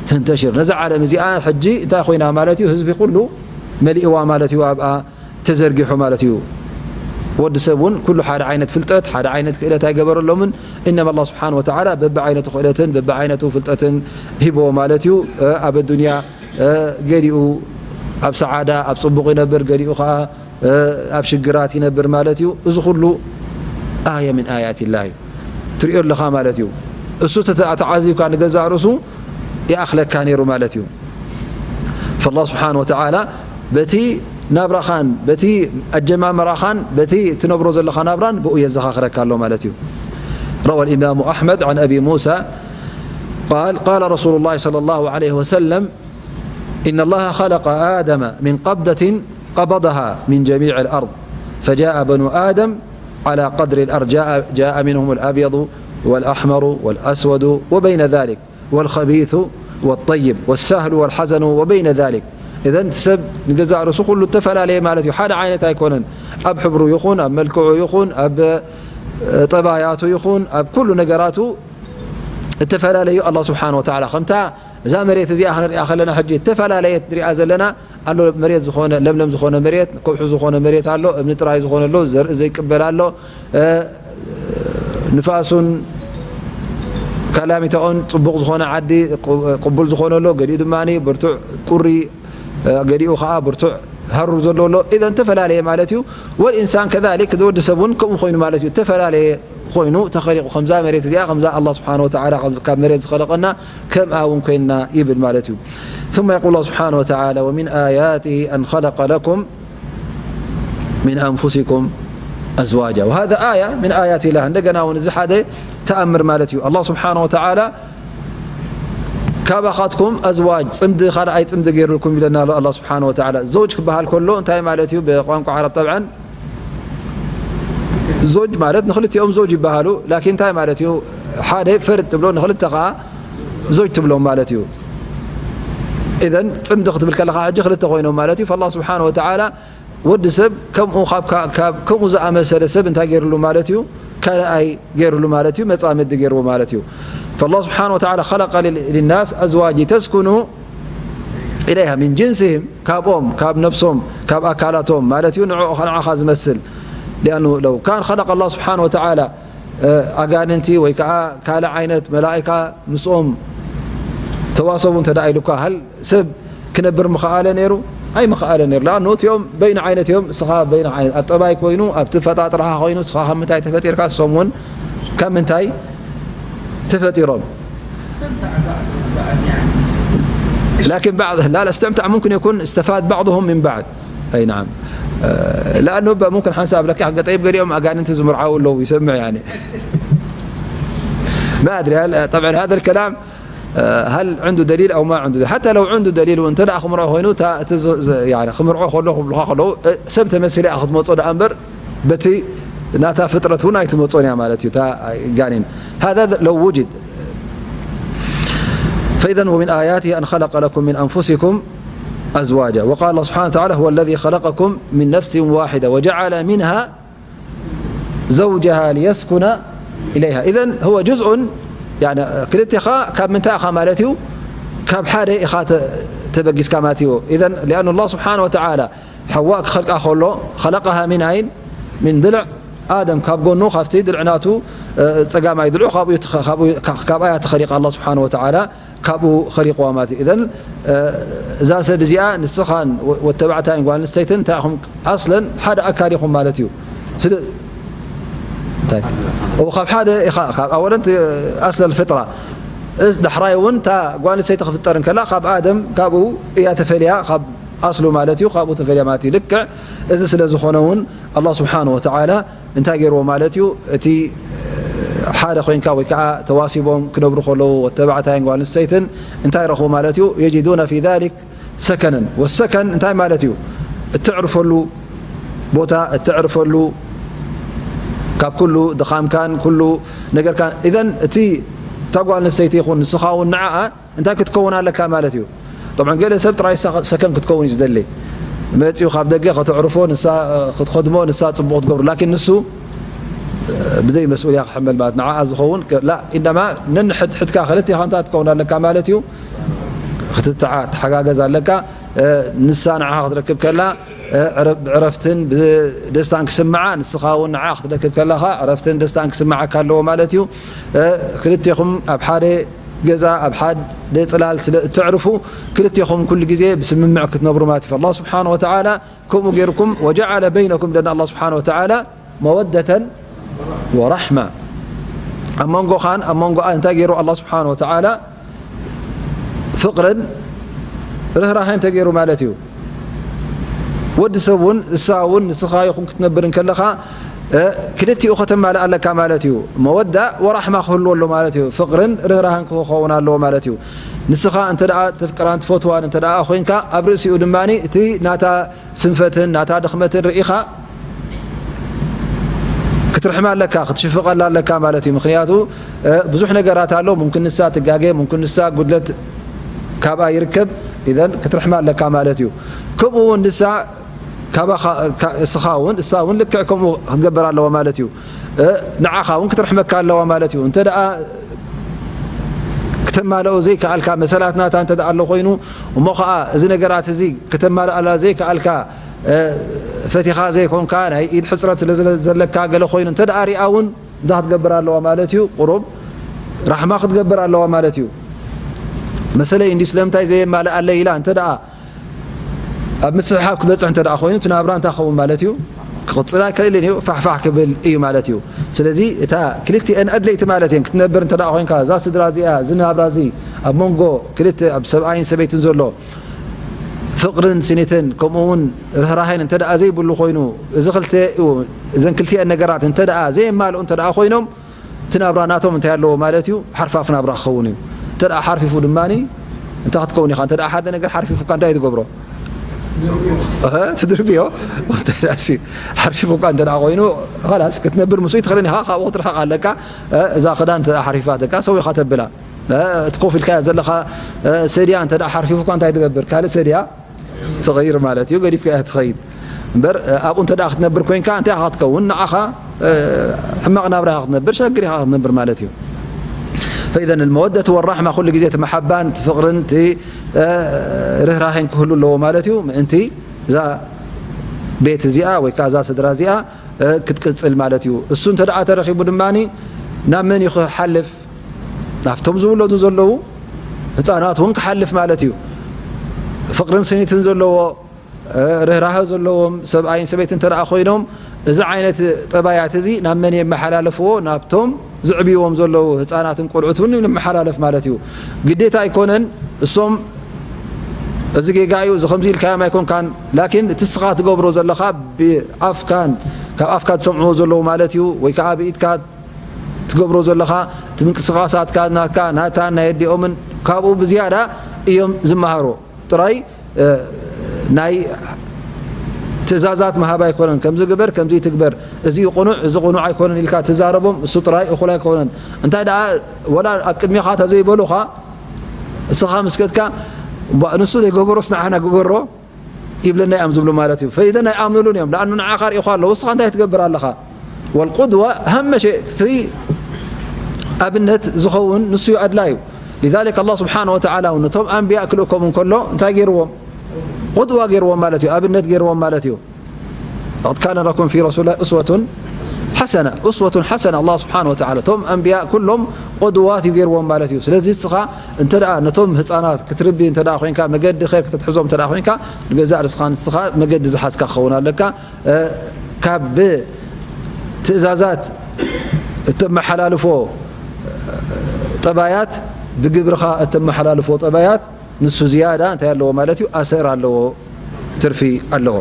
ተንተሽር። ነዛ ዓለም እዚኣ ሕጂ እንታይ ኮይና ማለት እዩ? ህዝቢ ኩሉ መሊእዋ ማለት እዩ ኣብኣ። ተዘርጊሑ ማለት እዩ። ወዲ ሰብ እውን ኩሉ ሓደ ዓይነት ፍልጠት፣ ሓደ ዓይነት ክእለት ኣይገበረሎምን። ኢነማ ኣላህ ስብሓን ወተዓላ በብዓይነቱ ክእለትን በብዓይነቱ ፍልጠትን ሂቦ ማለት እዩ። እ፣ ኣብ ኣዱንያ፣ እ፣ ገሊኡ ኣብ ሰዓዳ፣ ኣብ ጽቡቕ ይነብር፣ ገሊኡ ኸዓ፣ እ፣ ኣብ ሽግራት ይነብር ማለት እዩ። እዚ ኩሉ ኣየ ምን ኣያት ላህ እዩ። ትሪኦ ኣለኻ ማለት እዩ። እሱ ተተ-፣ ተዓዚብካ ንገዛእ ርእሱ ይኣኽለካ ነይሩ ማለት እዩ። ፈላህ ስብሓን ወተዓላ በቲ ናብራኻን በቲ ኣጀማምራኻን በቲ ትነብሮ ዘለኻ ናብራን ብኡ የዘኻኽረካ ኣሎ ማለት እዩ። روى الإمام أحمد عن أبي موسى قال: قال رسول الله صلى الله عليه وسلم: إن الله خلق آدم من قبضة قبضها من جميع الأرض، فجاء بنو آدم على قدر الأرض، جاء، جاء منهم الأبيض والأحمر والأسود وبين ذلك، والخبيث والطيب، والسهل والحزن وبين ذلك. إذن ሰብ ንገዛእ ርእሱ ኩሉ እተፈላለየ ማለት እዩ። ሓደ ዓይነት ኣይኮነን። ኣብ ሕብሩ ይኹን፣ ኣብ መልክዑ ይኹን፣ ኣብ፣ እ፣ ጠባያቱ ይኹን፣ ኣብ ኩሉ ነገራቱ እተፈላለዩ ኣላህ ስብሓን ወተዓላ። ከምታ እዛ መሬት እዚኣ ክንሪኣ ከለና ሕጂ እተፈላለየት ንሪኣ ዘለና ኣሎ። መሬት ዝኾነ፣ ለምለም ዝኾነ መሬት፣ ከውሒ ዝኾነ መሬት ኣሎ፣ እምኒ ጥራይ ዝኾነ ኣሎ፣ ዘርኢ ዘይቅበል ኣሎ። እ፣ ንፋሱን ካላሚታኡን ጽቡቕ ዝኾነ ዓዲ፣ ቁ-፣ ቅቡል ዝኾነ ኣሎ፣ ገሊኡ ድማ ብርቱዕ ቁሪ፣ እ፣ ገሊኡ ኸዓ ብርቱዕ ሃሩር ዘሎ ኣሎ። ኢዘን ተፈላለየ ማለት እዩ። ወልኢንሳን ከዛሊክ፣ ወዲ ሰብ እውን ከምኡ ኮይኑ ማለት እዩ። ተፈላለየ ኮይኑ ተኸሊቑ፣ ከምዛ መሬት እዚኣ፣ ከምዛ ኣላህ ስብሓን ወተዓላ ካብ፣ ካብ መሬት ዝኸለቐና፣ ከምኣ እውን ኮይንና ይብል ማለት እዩ። ثم يقول الله سبحانه وتعالى: ومن آياته أن خلق لكم من أنفسكم أزواجا. وهذا آية من آيات الله. እንደገና እውን እዚ ሓደ ተኣምር ማለት እዩ። ኣላህ ስብሓን ወተዓላ ካባኻትኩም ኣዝዋጅ፣ ጽምዲ፣ ካልኣይ ጽምዲ ገይሩልኩም ኢለና ኣሎ ኣላህ ስብሓን ወተዓላ። ዘውጅ ክበሃል ከሎ እንታይ ማለት እዩ? ብቋንቋ ዓረብ ጠብዓን ዞጅ ማለት ንኽልቲኦም ዞጅ ይበሃሉ። ላኪን እንታይ ማለት እዩ? ሓደ ፈርድ ትብሎ፣ ንኽልተ ኸዓ ዞጅ ትብሎም ማለት እዩ። ኢዘን ጽምዲ ክትብል ከለኻ ሕጂ ክልተ ኮይኖም ማለት እዩ። ፈላህ ስብሓን ወተዓላ ወዲ ሰብ ከምኡ ካብ፣ ካብ፣ ካብ ከምኡ ዝኣመሰለ ሰብ እንታይ ገይሩሉ ማለት እዩ? ካልኣይ ገይሩሉ ማለት እዩ። መጻምዲ ገይርዎ ማለት እዩ። ፈላህ ስብሓን ወተዓላ ኸለቀ ሊል-፣ ሊናስ ኣዝዋጅ ተስኩኑ ኢለይሃ ሚን ጅንስህም፣ ካብኦም፣ ካብ ነብሶም፣ ካብ ኣካላቶም ማለት እዩ። ንዕኡ፣ ንዓኻ ዝመስል። ሊኣኑ ለው ካን ኸለቀ ኣላህ ስብሓን ወተዓላ፣ እ፣ ኣጋንንቲ ወይ ከዓ ካልእ ዓይነት መላእካ ምስኦም ተዋሰቡ እንተ ደኣ ኢሉካ፣ ሃል ሰብ ክነብር ምኸኣለ ነይሩ? ኣይምኸኣለ ነይሩ። ለኣኑ እቲኦም በይኒ ዓይነት እዮም፣ እስኻ በይኒ ዓይነት። ኣብ ጠባይ ኮይኑ፣ ኣብቲ ፈጣጥራኻ ኮይኑ፣ እስኻ ካብ ምንታይ ተፈጢርካ፣ እሶም እውን ካብ ምንታይ ተፈጢሮም። ላኪን ባዕድ፣ ላ፣ ላ፣ እስተምታዕ ሙምክን የኩን እስተፋድ ባዕድሁም ምን ባዕድ። ኣይ፣ ናዓም። እ፣ ለኣኑ ባ-፣ ሙምክን ሓንሳብ ለካ፣ ጠይብ፣ ገሊኦም ኣጋንንቲ ዝምርዓው ኣለዉ፣ ይሰምዕ፣ ያኒ። ማ ኣድሪ፣ ሃል፣ ጠብዐን፣ ሃذا الكلام እ፣ ሃል ዐንዱ ደሊል ኣው ማ ዐንዱ ደሊል? ሓታ ለው ዐንዱ ደሊል እውን እንተ ደኣ ክምርዖ ኮይኑ፣ እታ፣ እቲ ዝ-፣ ዝ-፣ ያኒ፣ ክምርዖ ከሎ፣ ክብሉኻ ከለዉ፣ እ፣ ሰብ ተመሲላ እያ ክትመጾ ደኣ እምበር፣ በቲ ናታ ፍጥረት እውን ኣይትመጾን እያ ማለት እዩ፣ እታ ጋኔን። هذا لو وجد. فإذا ومن آياته أن خلق لكم من أنفسكم أزواجا. وقال الله سبحانه وتعالى: هو الذي خلقكم من نفس واحدة وجعل منها زوجها ليسكن إليها. إذن هو جزء، يعني، ክልቴኻ ካብ ምንታይ ኢኻ ማለት እዩ? ካብ ሓደ ኢኻ ተ-፣ ተበጊስካ ማለት እዩ። إذن لأن الله سبحانه وتعالى ሓዋ ክኸልቃ ከሎ، خلقها من أين؟ من ضلع آدم، ካብ ጎኑ፣ ካብቲ ድልዕ ናቱ፣ እ፣ ጸጋማይ ድልዑ፣ ካብኡ እዩ ተኸ-፣ ካብኡ፣ ካ-፣ ካብኣ እያ ተኸሊቃ ኣላህ ስብሓን ወተዓላ። ካብኡ ኸሊቕዋ ማለት እዩ። እዘን፣ እ፣ እዛ ሰብ እዚኣ ንስኻን ወ-፣ ወተባዕታይን ጓል ኣንስተይትን እንታይ ኢኹም? ኣስለን ሓደ ኣካል ኢኹም ማለት እዩ። ስለ-፣ እንታይ? ኦ፣ ካብ ሓደ ኢኻ፣ ካብ ኣወለን ት-፣ ኣስለል ፍጥራ። እስ-፣ ዳሕራይ እውን እታ ጓል ኣንስተይቲ ክፍጠር እንከላ ካብ ኣደም፣ ካብኡ እያ ተፈልያ፣ ካብ ኣስሉ ማለት እዩ፣ ካብኡ ተፈልያ ማለት እዩ። ልክዕ እዚ ስለ ዝኾነ እውን ኣላህ ስብሓነሁ ወተዓላ እንታይ ገይርዎ ማለት እዩ? እቲ ሓደ ኮይንካ ወይ ከዓ ተዋሲቦም ክነብሩ ከለዉ፣ ወተባዕታይን ጓል ኣንስተይትን እንታይ ረኽቡ ማለት እዩ? يجدون في ذلك سكنا. ወሰከን እንታይ ማለት እዩ? እተዕርፈሉ ቦታ፣ እተዕርፈሉ ካብ ኩሉ ድኻምካን ኩሉ ነገርካን። ኢዘን እቲ እታ ጓል ኣንስተይቲ ይኹን ንስኻ እውን ንዓኣ እንታይ ክትከውን ኣለካ ማለት እዩ። طبعا ገለ ሰብ ጥራይ ሰ-፣ ሰከን ክትከውን እዩ ዝደሊ። መጺኡ ካብ ደገ ከተዕርፎ፣ ንሳ፣ እ፣ ክትኸድሞ፣ ንሳ ጽቡቕ ክትገብሩ። ላኪን ንሱ፣ እ፣ ብዘይ መስኡልያ ክሕመል ማለት ንዓኣ ዝኸውን ከ-፣ ላ፣ ኢንዳማ ነንሕድሕድካ ክልቴኻ እንታይ ክትከውን ኣለካ ማለት እዩ። ክትተዓ-፣ ትሓጋገዝ ኣለካ። እ፣ ንሳ ንዓኻ ክትረክብ ከላ፣ እ፣ ዕረ-፣ ብዕረፍትን ብደስታን ክስምዓ፣ ንስኻ እውን ንዓ ክትረክብ ከለኻ ዕረፍትን ደስታን ክስምዓካ ኣለዎ ማለት እዩ። እ፣ ክልቴኹም ኣብ ሓደ ገዛ፣ ኣብ ሓደ ጽላል ስለ እተዕርፉ፣ ክልቴኹም ኩሉ ግዜ ብስምምዕ ክትነብሩ ማለት እዩ። ኣላህ ስብሓነ ወተዓላ ከምኡ ገይርኩም፣ ወጀዓለ በይነኩም፣ ለና ኣላህ ስብሓነ ወተዓላ መወደተን ወራሕማ፣ ኣብ መንጎኻን ኣብ መንጎኣ እንታይ ገይሩ ኣላህ ስብሓነ ወተዓላ ፍቕርን ርህራሄን ተገይሩ ማለት እዩ። ወዲ ሰብ እውን እሳ እውን ንስኻ ይኹን ክትነብር እንከለኻ፣ እ፣ ክልቲኡ ከተማልእ ኣለካ ማለት እዩ። መወዳ ወራሕማ ክህልዎ ኣሎ ማለት እዩ። ፍቕርን ርህራሄን ክኸውን ኣለዎ ማለት እዩ። ንስኻ እንተ ደኣ ተፍቅራን ትፈትዋን እንተ ደኣ ኮይንካ፣ ኣብ ርእሲኡ ድማ እቲ ናታ ስንፈትን ናታ ድኽመትን ርኢኻ ክትርሕማ ኣለካ፣ ክትሽፍቐላ ኣለካ ማለት እዩ። ምኽንያቱ፣ እ፣ ብዙሕ ነገራት ኣሎ። ሙምክን ንሳ ትጋገ፣ ሙምክን ንሳ ጉድለት ካብኣ ይርከብ። ኢዘን ክትርሕማ ኣለካ ማለት እዩ። ከምኡ እውን ንሳ ካባኻ፣ ካ-፣ እስኻ እውን፣ እሳ እውን ልክዕ ከምኡ ክትገብር ኣለዋ ማለት እዩ። እ፣ ንዓኻ እውን ክትርሕመካ ኣለዋ ማለት እዩ። እንተ ደኣ ክተማልኦ ዘይከኣልካ መሰላት ናታ እንተ ደኣ ኣሎ ኮይኑ፣ እሞ ኸኣ እዚ ነገራት እዚ ክተማልኣላ ዘይከኣልካ፣ እ፣ ፈቲኻ ዘይኮንካ፣ ናይ ኢድ ሕጽረት ስለ ዘለ-፣ ዘለካ ገለ ኮይኑ እንተ ደኣ ሪኣ እውን እንታይ ክትገብር ኣለዋ ማለት እዩ? ቁሩብ ራሕማ ክትገብር ኣለዋ ማለት እዩ። መሰለይ እንዲ ስለምንታይ ዘየማልኣለይ ኢላ እንተ ደኣ ኣብ ምስሕሓብ ክበጽሕ እንተ ደኣ ኮይኑ፣ እቲ ናብራ እንታይ ክኸውን ማለት እዩ? ክቕጽል ኣይክእልን እዩ፣ ፋሕፋሕ ክብል እዩ ማለት እዩ። ስለዚ እታ ክልቲአን ኣድለይቲ ማለት እየን። ክትነብር እንተ ደኣ ኮይንካ፣ እዛ ስድራ እዚኣ፣ እዚ ናብራ እዚ ኣብ መንጎ ክልተ፣ ኣብ ሰብኣይን ሰበይትን ዘሎ ፍቕርን ስኒትን ከምኡ እውን ርህራሄን እንተ ደኣ ዘይብሉ ኮይኑ፣ እዚ ክልተ፣ እዘን ክልቲአን ነገራት እንተ ደኣ ዘየማልኡ እንተ ደኣ ኮይኖም፣ እቲ ናብራ ናቶም እንታይ ኣለዎ ማለት እዩ? ሓርፋፍ ናብራ ክኸውን እዩ። እንተ ደኣ ሓርፊፉ ድማ እንታይ ክትከውን ኢኻ? እንተ ደኣ ሓደ ነገር ሓርፊፉካ እንታይ ትገብሮ? እህ፣ ትድርብዮ። እንታይ ደኣ ሲ፣ ሓርፊፉካ እንተ ደኣ ኮይኑ፣ ኸላስ ክትነብር ምስኡ ይትኽእልን ኢኻ፣ ካብኡ ክትርሕቕ ኣለካ። እ፣ እዛ ክዳን እንተ ደኣ ሓርፊፋትካ፣ ሰው ኢኻ ተብላ። እ፣ እቲ ኮፍ ኢልካዮ ዘለኻ፣ እ፣ ሰድያ እንተ ደኣ ሓርፊፉካ እንታይ ትገብር? ካልእ ሰድያ ትቕይር ማለት እዩ። ገዲፍካያ ትኸይድ። እምበር፣ እ፣ ኣብኡ እንተ ደኣ ክትነብር ኮይንካ፣ እንታይ ኢኻ ክትከውን? ንዓኻ፣ እ፣ ሕማቕ ናብራ ኢኻ ክትነብር፣ ሸግር ኢኻ ክትነብር ማለት እዩ። ፈኢዘን፣ المودة والرحمة፣ ኩሉ ግዜ እቲ መሓባን፣ እቲ ፍቕርን፣ እቲ፣ እ፣ ርህራሄን ክህሉ ኣለዎ ማለት እዩ። ምእንቲ እዛ ቤት እዚኣ ወይ ከኣ እዛ ስድራ እዚኣ፣ እ፣ ክትቅጽል ማለት እዩ። እሱ እንተ ደኣ ተረኺቡ ድማ ናብ መን እዩ ክሓልፍ? ናብቶም ዝውለዱ ዘለዉ ህጻናት እውን ክሓልፍ ማለት እዩ። ፍቕርን ስኒትን ዘለዎ፣ እ፣ ርህራሀ ዘለዎም ሰብኣይን ሰበይትን እንተ ደኣ ኮይኖም፣ እዚ ዓይነት ጠባያት እዚ ናብ መን የመሓላልፍዎ? ናብቶም ዝዕብይዎም ዘለዉ ህጻናትን ቆልዑት እውን የመሓላልፍ ማለት እዩ። ግዴታ ኣይኮነን እሶም እዚ ጌጋ እዩ፣ እዚ ከምዚ ኢልካዮም ኣይኮንካን፣ ላኪን እቲ እስኻ ትገብሮ ዘለኻ ብኣፍካን ካብ ኣፍካ ዝሰምዕዎ ዘለዉ ማለት እዩ፣ ወይ ከኣ ብኢድካ ትገብሮ ዘለኻ፣ እቲ ምንቅስቓሳትካ ናትካ፣ ናታን ናይ ኣዲኦምን ካብኡ ብዝያዳ እዮም ዝመሃሩ። ጥራይ፣ እ፣ ናይ ትእዛዛት ምሃብ ኣይኮነን፣ ከምዚ ግበር፣ ከምዚ ትግበር፣ እዚ እዩ ቅኑዕ፣ እዚ ቅኑዕ ኣይኮነን ኢልካ ትዛረቦም፣ እሱ ጥራይ እኹል ኣይኮነን። እንታይ ደኣ ወላ ኣብ ቅድሜኻ ተዘይበሉኻ፣ እስኻ ምስ ከድካ፣ "እባ ንሱ ዘይገበሮስ ንዓና ግበሮ" ይብለና እዮም ዝብሉ ማለት እዩ። ፈኢዘን ኣይኣምኑሉን እዮም። ለኣኑ ንዓኻ ሪኢኻ ኣለዉ፣ እስኻ እንታይ ትገብር ኣለኻ? ወልቁድወ ሃመሸ እቲ ኣብነት ዝኸውን ንሱ እዩ ኣድላዩ። ሊዛሊክ ኣላህ ስብሓነ ወተዓላ እውን ነቶም ኣንብያ ክልእኮም እንከሎ እንታይ ገይርዎም? ቁድዋ ገይርዎም ማለት እዩ። ኣብነት ገይርዎም ማለት እዩ። ለቀድ ካነ ለኩም ፊ ረሱሊላህ ኡስወቱን ሓሰና። ኡስወቱን ሓሰና፣ ኣላህ ስብሓነ ወተዓላ እቶም ኣንብያ ኩሎም ቁድዋት እዩ ገይርዎም ማለት እዩ። ስለዚ እስኻ እንተ ደኣ ነቶም ህፃናት ክትርቢ እንተ ደኣ ኮይንካ፣ መገዲ ኸይር ከተትሕዞም እንተ ደኣ ኮይንካ፣ ንገዛእ ርእስኻ ንስኻ መገዲ ዝሓዝካ ክኸውን ኣለካ። እ፣ ካብ ትእዛዛት እተመሓላልፎ ጠባያት፣ ብግብርኻ እተመሓላልፎ ጠባያት፣ ንሱ ዝያዳ እንታይ ኣለዎ ማለት እዩ? ኣሰር ኣለዎ፣ ትርፊ ኣለዎ።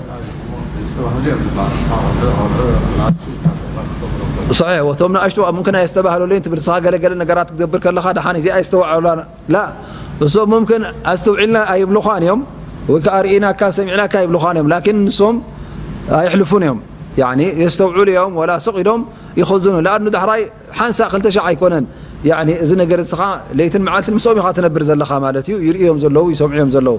ሰሒሕ፣ እቶም ንኣሽቱ ኣብ ሙምክን ኣየስተባህሉለይን ትብል፣ ንስኻ ገለገለ ነገራት ክትገብር ከለኻ ደሓን እዚ ኣየስተውዓሉላን። ላ፣ እሶም ሙምክን ኣስተውዒልና ኣይብሉኻን እዮም፣ ወይ ከኣ ርኢናካ ሰሚዕናካ ኣይብሉኻን እዮም። ላኪን ንሶም ኣየሕልፉን እዮም። ያኒ የስተውዕሉ እዮም፣ ወላ ስቕ ኢሎም ይኸዝኑ። ለኣኑ ዳሕራይ ሓንሳእ ክልተ ሻዕ ኣይኮነን፣ ያዕኒ፣ እዚ ነገር እዚ ኸዓ ለይትን መዓልትን ምስኦም ኢኻ ትነብር ዘለኻ ማለት እዩ። ይርእዮም ዘለዉ፣ ይሰምዑ እዮም ዘለዉ።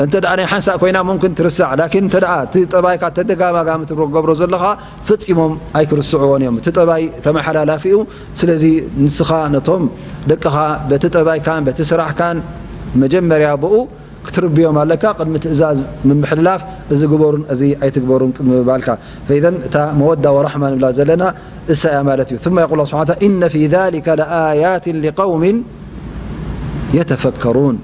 እንተ ደኣ ናይ ሓንሳእ ኮይና ሙምክን ትርሳዕ፣ ላኪን እንተ ደኣ እቲ ጠባይካ ተደጋማጋሚ ትገብሮ ዘለኻ፣ ፈጺሞም ኣይክርስዕዎን እዮም። እቲ ጠባይ ተመሓላላፊ እዩ። ስለዚ ንስኻ ነቶም ደቅኻ በቲ ጠባይካን በቲ ስራሕካን መጀመርያ ብኡ ክትርብዮም ኣለካ፣ ቅድሚ ትእዛዝ ምምሕልላፍ፣ እዚ ግበሩን እዚ ኣይትግበሩን ቅድሚ ምባልካ። ፈኢዘን እታ መወዳ ወራሕማ ንብላ ዘለና እሳ እያ ማለት እዩ። ثم يقول الله سبحانه وتعالى: إن في ذلك لآيات لقوم يتفكرون.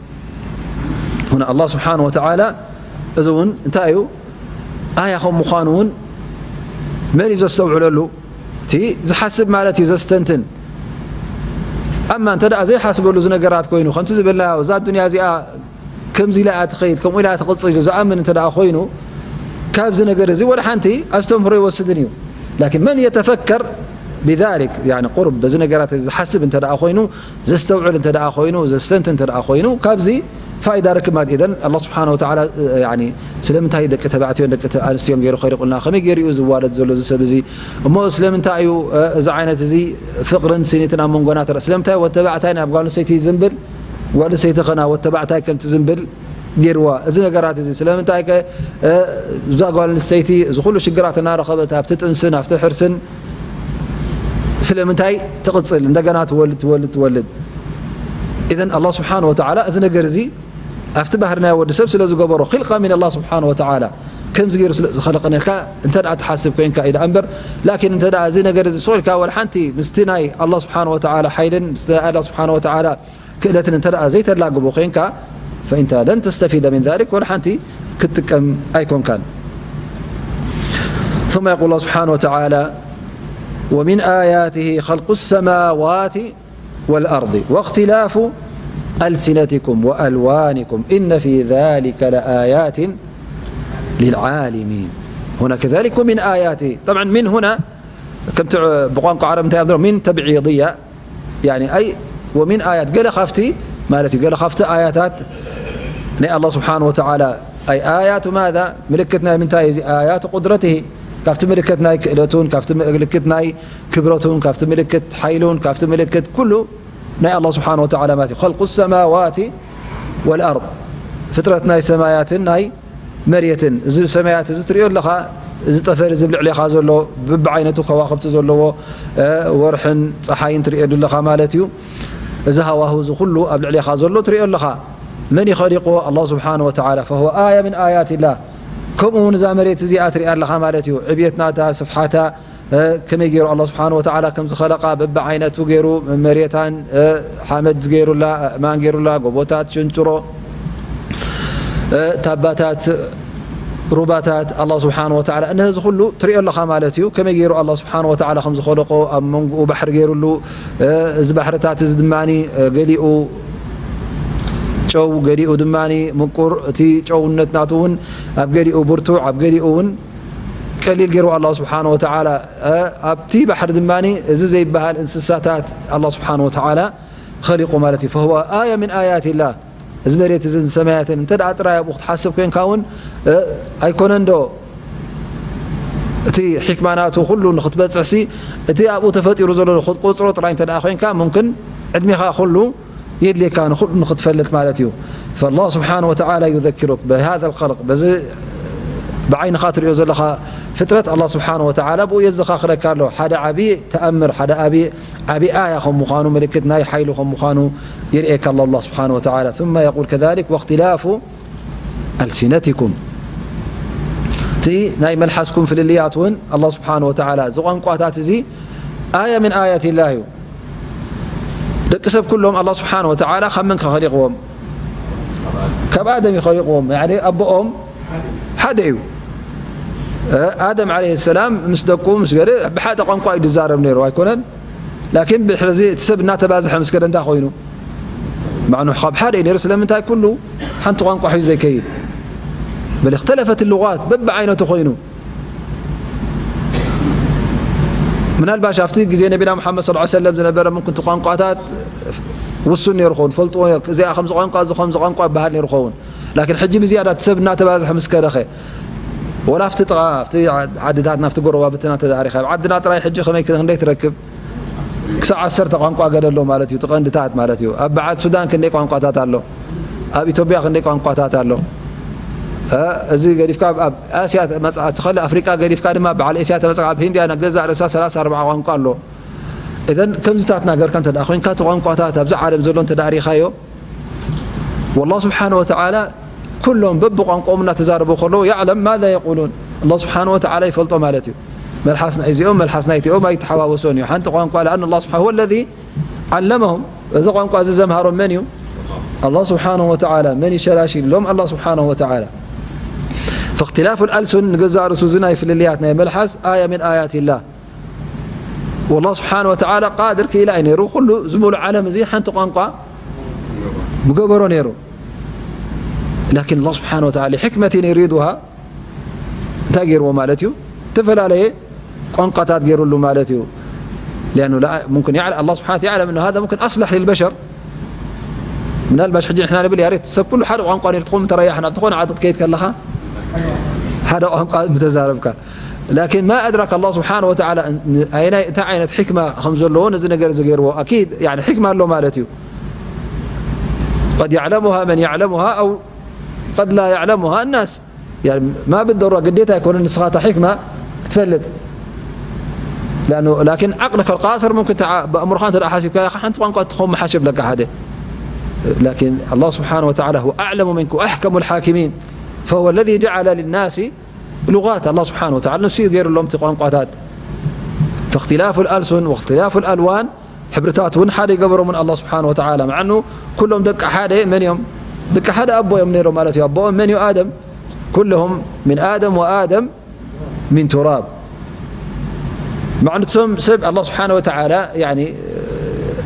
هنا الله سبحانه وتعالى እዚ እውን እንታይ እዩ? ኣያ ከም ምዃኑ እውን መን እዩ ዘስተውዕለሉ? እቲ ዝሓስብ ማለት እዩ፣ ዘስተንትን። ኣማ እንተ ደኣ ዘይሓስበሉ እዚ ነገራት ኮይኑ፣ ከምቲ ዝበልናዮ፣ እዛ ዱንያ እዚኣ ከምዚ ኢላ እያ ትኸይድ፣ ከምኡ ኢላ እያ ትቕጽል ኢሉ ዝኣምን እንተ ደኣ ኮይኑ፣ ካብዚ ነገር እዚ ወላ ሓንቲ ኣስተምህሮ ይወስድን እዩ። ላኪን መን የተፈከር ብዛሊክ፣ ያኒ ቁሩብ በዚ ነገራት እዚ ዝሓስብ እንተ ደኣ ኮይኑ፣ ዘስተውዕል እንተ ደኣ ኮይኑ፣ ዘስተንትን እንተ ደኣ ኮይኑ፣ ካብዚ ፋይዳ ርክብ ማለት። ኢዘን ኣላህ ስብሓነ ወተዓላ፣ ያኒ ስለምንታይ ደቂ ተባዕትዮን ደቂ ኣንስትዮን ገይሩ ኸሊቁልና? ከመይ ገይሩ እዩ ዝዋለድ ዘሎ እዚ ሰብ እዚ? እሞ ስለምንታይ እዩ፣ እ፣ እዚ ዓይነት እዚ ፍቕርን ስኒትን ኣብ መንጎና ተረ-፣ ስለምንታይ ወዲ ተባዕታይ ናብ ጓል ኣንስተይቲ ዝንብል፣ ጓል ኣንስተይቲ ኸና ወዲ ተባዕታይ ከምቲ ዝንብል ገይርዋ? እዚ ነገራት እዚ ስለምንታይ ከ፣ እ፣ እዛ ጓል ኣንስተይቲ እዚ ኩሉ ሽግራት እናረኸበት ኣብቲ ጥንስን ኣብቲ ሕርስን ስለምንታይ ትቕጽል? እንደገና ትወልድ፣ ትወልድ፣ ትወልድ። ኢዘን ኣላህ ስብሓነ ወተዓላ እዚ ነገር እዚ ኣብቲ ባህሪ ናይ ወዲ ሰብ ስለ ዝገበሮ፣ ኺልቃ ሚን ኣላህ ስብሓነ ወተዓላ ከምዚ ገይሩ ስለ ዝኸለቐና ኢልካ እንተ ደኣ ትሓስብ ኮይንካ እዩ ደኣ እምበር፣ ላኪን እንተ ደኣ እዚ ነገር እዚ ስቕ ኢልካ ወላ ሓንቲ ምስቲ ናይ ኣላህ ስብሓነ ወተዓላ ሓይልን ምስቲ ናይ ኣላህ ስብሓነ ወተዓላ ክእለትን እንተ ደኣ ዘይተላግቦ ኮይንካ፣ ፈኢንተ ለን ተስተፊደ ሚን ዛሊክ፣ ወላ ሓንቲ ክትጥቀም ኣይኮንካን። ثم يقول الله سبحانه وتعالى: ومن آياته خلق السماوات والأرض واختلاف ألسنتكم وألوانكم إن في ذلك لآيات للعالمين. هنا كذلك ومن آياته. طبعا من هنا ከምቲ ብቋንቋ ዓረብ እንታይ እዮም? ሚን ተብዒድያ፣ ያኒ ኣይ ወሚን ኣያት፣ ገለ ካብቲ ማለት እዩ፣ ገለ ካብቲ ኣያታት ናይ ኣላህ ስብሓነ ወተዓላ። ኣይ ኣያቱ ማዛ፣ ምልክት ናይ ምንታይ እዚ? ኣያቱ ቁድረትሂ፣ ካብቲ ምልክት ናይ ክእለቱን ካብቲ ምልክት ናይ ክብረቱን ካብቲ ምልክት ሓይሉን ካብቲ ምልክት ኩሉ ናይ ኣላህ ስብሓነ ወተዓላ ማለት እዩ። ኸልቁ ሰማዋቲ ወልኣርድ፣ ፍጥረት ናይ ሰማያትን ናይ መሬትን፣ እዚ ሰማያት እዚ ትሪኦ ኣለኻ፣ እዚ ጠፈር እዚ ኣብ ልዕሌኻ ዘሎ፣ በብዓይነቱ ከዋኽብቲ ዘለዎ፣ እ፣ ወርሕን ጸሓይን ትሪኤሉ ኣለኻ ማለት እዩ። እዚ ሃዋህው እዚ ኩሉ ኣብ ልዕሌኻ ዘሎ ትሪኦ ኣለኻ። መን እዩ ኸሊቕዎ? ኣላህ ስብሓነ ወተዓላ። ፈሁወ ኣያ ምን ኣያትላህ። ከምኡ እውን እዛ መሬት እዚኣ ትሪኣ ኣለኻ ማለት እዩ። ዕብየት ናታ፣ ስፍሓታ፣ እ፣ ከመይ ገይሩ ኣላህ ስብሓነ ወተዓላ ከም ዝኸለቓ፣ በብዓይነቱ ገይሩ፣ መሬታን፣ እ፣ ሓመድ ገይሩላ፣ ኣእማን ገይሩላ፣ ጎቦታት፣ ሽንጭሮ፣ እ፣ ታባታት፣ ሩባታት፣ ኣላህ ስብሓነ ወተዓላ፣ እነሆ እዚ ኩሉ ትሪኦ ኣለኻ ማለት እዩ። ከመይ ገይሩ ኣላህ ስብሓነ ወተዓላ ከም ዝኸለቆ፣ ኣብ መንጎኡ ባሕሪ ገይሩሉ፣ እ፣ እዚ ባሕርታት እዚ ድማኒ፣ እ፣ ገሊኡ ጨው፣ ገሊኡ ድማኒ ምቁር፣ እቲ ጨውነት ናቱ እውን ኣብ ገሊኡ ብርቱዕ፣ ኣብ ገሊኡ እውን ቀሊል ገይሩ ኣላህ ስብሓነ ወተዓላ፣ እ፣ ኣብቲ ባሕሪ ድማኒ እዚ ዘይበሃል እንስሳታት ኣላህ ስብሓነ ወተዓላ ኸሊቁ ማለት እዩ። ፈሁወ ኣያ ምን ኣያትላህ። እዚ መሬት እዝን ሰማያትን እንተ ደኣ ጥራይ ኣብኡ ክትሓስብ ኮይንካ እውን፣ እ፣ ኣይኮነን ዶ እቲ ሒክማ ናቱ ኩሉ ንኽትበጽሕሲ፣ እቲ ኣብኡ ተፈጢሩ ዘሎ ንኽትቆጽሮ ጥራይ እንተ ደኣ ኮይንካ፣ ሙምክን ዕድሜኻ ኩሉ የድልየካ ንኹሉ ንኽትፈልጥ ማለት እዩ። ፈላህ ስብሓነ ወተዓላ ዩዘኪሩክ ብሃዘል ኸልቅ፣ በዚ ብዓይንኻ ትሪኦ ዘለኻ ፍጥረት ኣላህ ስብሓነ ወተዓላ ብኡ የዘኻኽረካ ኣሎ። ሓደ ዓብዪ ተኣምር፣ ሓደ ዓብዪ ዓብዪ ኣያ ከም ምዃኑ፣ ምልክት ናይ ሓይሉ ከም ምዃኑ የርእየካ ኣሎ ኣላህ ስብሓነ ወተዓላ። ثم يقول كذلك واختلاف ألسنتكم። እቲ ናይ መልሓስኩም ፍልልያት እውን ኣላህ ስብሓነ ወተዓላ፣ እዚ ቋንቋታት እዚ ኣያ ምን ኣያትላህ እዩ። ደቂ ሰብ ኩሎም ኣላህ ስብሓነ ወተዓላ ካብ መን ከ ኸሊቕዎም? ካብ ኣደም እዩ ኸሊቕዎም። ያዕኒ ኣቦኦም ሓደ እዩ። እ፣ ኣደም ዓለይሂ ሰላም ምስ ደቁ ምስ ገለ ብሓደ ቋንቋ እዩ ዝዛረብ ነይሩ ኣይኮነን? ላኪን ብድሕሪ እዚ እቲ ሰብ እናተባዝሐ ምስ ከደ እንታይ ኮይኑ? ማዕኑ ካብ ሓደ እዩ ነይሩ። ስለምንታይ ኩሉ ሓንቲ ቋንቋ ሒዙ ዘይከይድ? በል እኽተለፈት ልጓት በብዓይነቱ ኮይኑ። ምናልባሽ ኣብቲ ግዜ ነቢና ሙሓመድ ሰለላሁ ዐለይሂ ወሰለም ዝነበረ ምንኩን እቲ ቋንቋታት ውሱን ነይሩ ኸውን፣ ፈልጥዎ ነይሩ። እዚኣ ከምዚ ቋንቋ፣ እዚ ከምዚ ቋንቋ ይበሃል ነይሩ ኸውን። ላኪን ሕጂ ብዝያዳ እቲ ሰብ እናተባዝሐ ምስ ከደኸ፣ ወላ ኣብቲ ጥቓ፣ ኣብቲ ዓድታትና፣ ኣብቲ ጎረባብትና ተዛሪኻ፣ ኣብ ዓድና ጥራይ ሕጂ ከመይ ክንደይ ትረክብ? ክሳብ ዓሰርተ ቋንቋ ገለ ኣሎ ማለት እዩ፣ እቲ ቀንድታት ማለት እዩ። ኣብ በዓል ሱዳን ክንደይ ቋንቋታት ኣሎ? ኣብ ኢትዮጵያ ክንደይ ቋንቋታት ኣሎ? እ፣ እዚ ገዲፍካ ኣብ፣ ኣብ ኣስያ ተመጽኣ፣ እቲ ካልእ ኣፍሪቃ ገዲፍካ ድማ በዓል ኤስያ ተመጽኣ፣ ኣብ ህንድያ ገዛእ ርእሳ ሰላሳ ኣርባዓ ቋንቋ ኣሎ። እዘን ከምዚታት ናገርካ እንተ ደኣ ኮይንካ፣ እቲ ቋንቋታት ኣብዚ ዓለም ዘሎ እንተ ደኣ ሪኻዮ፣ والله سبحانه وتعالى ኩሎም በብቋንቋኦም እናተዛረቡ ከለዉ يعلم ماذا يقولون። الله سبحانه وتعالى ይፈልጦ ማለት እዩ። መልሓስ ናይ እዚኦም፣ መልሓስ ናይቲኦም ኣይተሓዋወሶን እዩ። ሓንቲ ቋንቋ لأن الله سبحانه هو الذي علمهم። እዚ ቋንቋ እዚ ዘምሃሮም መን እዩ? الله سبحانه وتعالى። መን ይሸላሽሎም? الله سبحانه وتعالى። فاختلاف الألسن ንገዛእ ርእሱ እዚ ናይ ፍልልያት ናይ መልሓስ آية من آيات الله። والله سبحانه وتعالى قادر ክኢላ እዩ ነይሩ፣ ኩሉ እዚ ሙሉእ ዓለም እዚ ሓንቲ ቋንቋ ምገበሮ ነይሩ። لكن الله سبحانه وتعالى لحكمة يريدها እንታይ ገይርዎ ማለት እዩ? ዝተፈላለየ ቋንቋታት ገይሩሉ ማለት እዩ። لأنه لا ممكن يعلم، الله سبحانه وتعالى يعلم أنه هذا ممكن أصلح للبشر. ምናልባሽ ሕጂ ንሕና ንብል ያሬት ሰብ ኩሉ ሓደ ቋንቋ ነይሩ ትኸውን ተረያሕና፣ ኣብ ዝኾነ ዓዲ ክትከይድ ከለኻ ሓደ ቋንቋ ምተዛረብካ። لكن ما أدراك الله سبحانه وتعالى እንታይ ዓይነት ሕክማ ከም ዘለዎ ነዚ ነገር እዚ ገይርዎ። أكيد يعني ሕክማ ኣሎ ማለት እዩ። قد يعلمها من يعلمها أو قد لا يعلمها الناس. يعني ما بالضرورة ግዴታ ኣይኮነን ንስኻ እታ ሕክማ ክትፈልጥ። لأنه لكن عقلك القاصر ممكن ብኣእምሮኻ እንተ ደኣ ሓሲብካ ኢኻ ሓንቲ ቋንቋ ትኸውን ምሓሸ ብለካ ሓደ። لكن الله سبحانه وتعالى هو أعلم منك وأحكم الحاكمين، فهو الذي جعل للناس لغات። الله سبحانه وتعالى ንሱ እዩ ገይሩሎም እቲ ቋንቋታት። فاختلاف الألسن واختلاف الألوان ሕብርታት እውን ሓደ ይገበሮምን الله سبحانه وتعالى። مع أنه ኩሎም ደቂ ሓደ መን እዮም? ደቂ ሓደ ኣቦ እዮም ነይሮም ማለት እዩ። ኣቦኦም መን እዩ? ኣደም። كلهم من آدم وآدم من تراب። مع أنه ሰብ الله سبحانه وتعالى يعني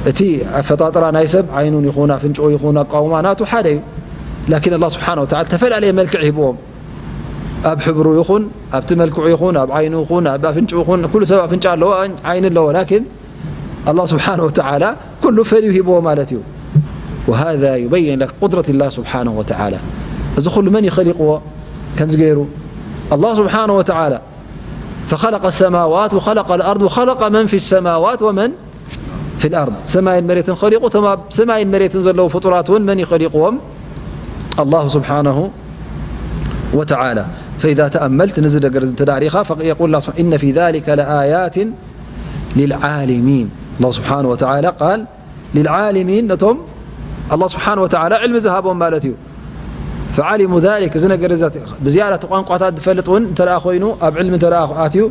እቲ ኣፈጣጥራ ናይ ሰብ ዓይኑን ይኹን ኣፍንጭኡ ይኹን ኣቃውማ ናቱ ሓደ እዩ። لكن الله سبحانه وتعالى ዝተፈላለየ መልክዕ ሂብዎም። ኣብ ሕብሩ ይኹን ኣብቲ መልክዑ ይኹን ኣብ ዓይኑ ይኹን ኣብ ኣፍንጭኡ ይኹን ኩሉ ሰብ ኣፍንጫ ኣለዎ፣ ዓይኒ ኣለዎ። لكن الله سبحانه وتعالى ኩሉ ፈልዩ ሂብዎ ማለት እዩ። وهذا يبين لك قدرة الله سبحانه وتعالى። እዚ ኩሉ መን እዩ ኸሊቕዎ ከምዚ ገይሩ? الله سبحانه وتعالى فخلق السماوات وخلق الأرض وخلق من في السماوات ومن في الأرض። ሰማይን መሬትን ኸሊቑ፣ እቶም ኣብ ሰማይን መሬትን ዘለዉ ፍጡራት እውን መን እዩ ኸሊቕዎም? الله سبحانه وتعالى። فإذا تأملت ነዚ ነገር እዚ እንተ ደኣ ርኢኻ፣ فيقول الله سبحانه إن في ذلك لآيات للعالمين. الله سبحانه وتعالى قال للعالمين، ነቶም الله سبحانه وتعالى ዕልሚ ዝሃቦም ማለት እዩ። فعلموا ذلك، እዚ ነገር እዚ ብዝያዳ እቲ ቋንቋታት ዝፈልጥ እውን እንተ ደኣ ኮይኑ፣ ኣብ ዕልሚ እንተ ደኣ ኣትዩ፣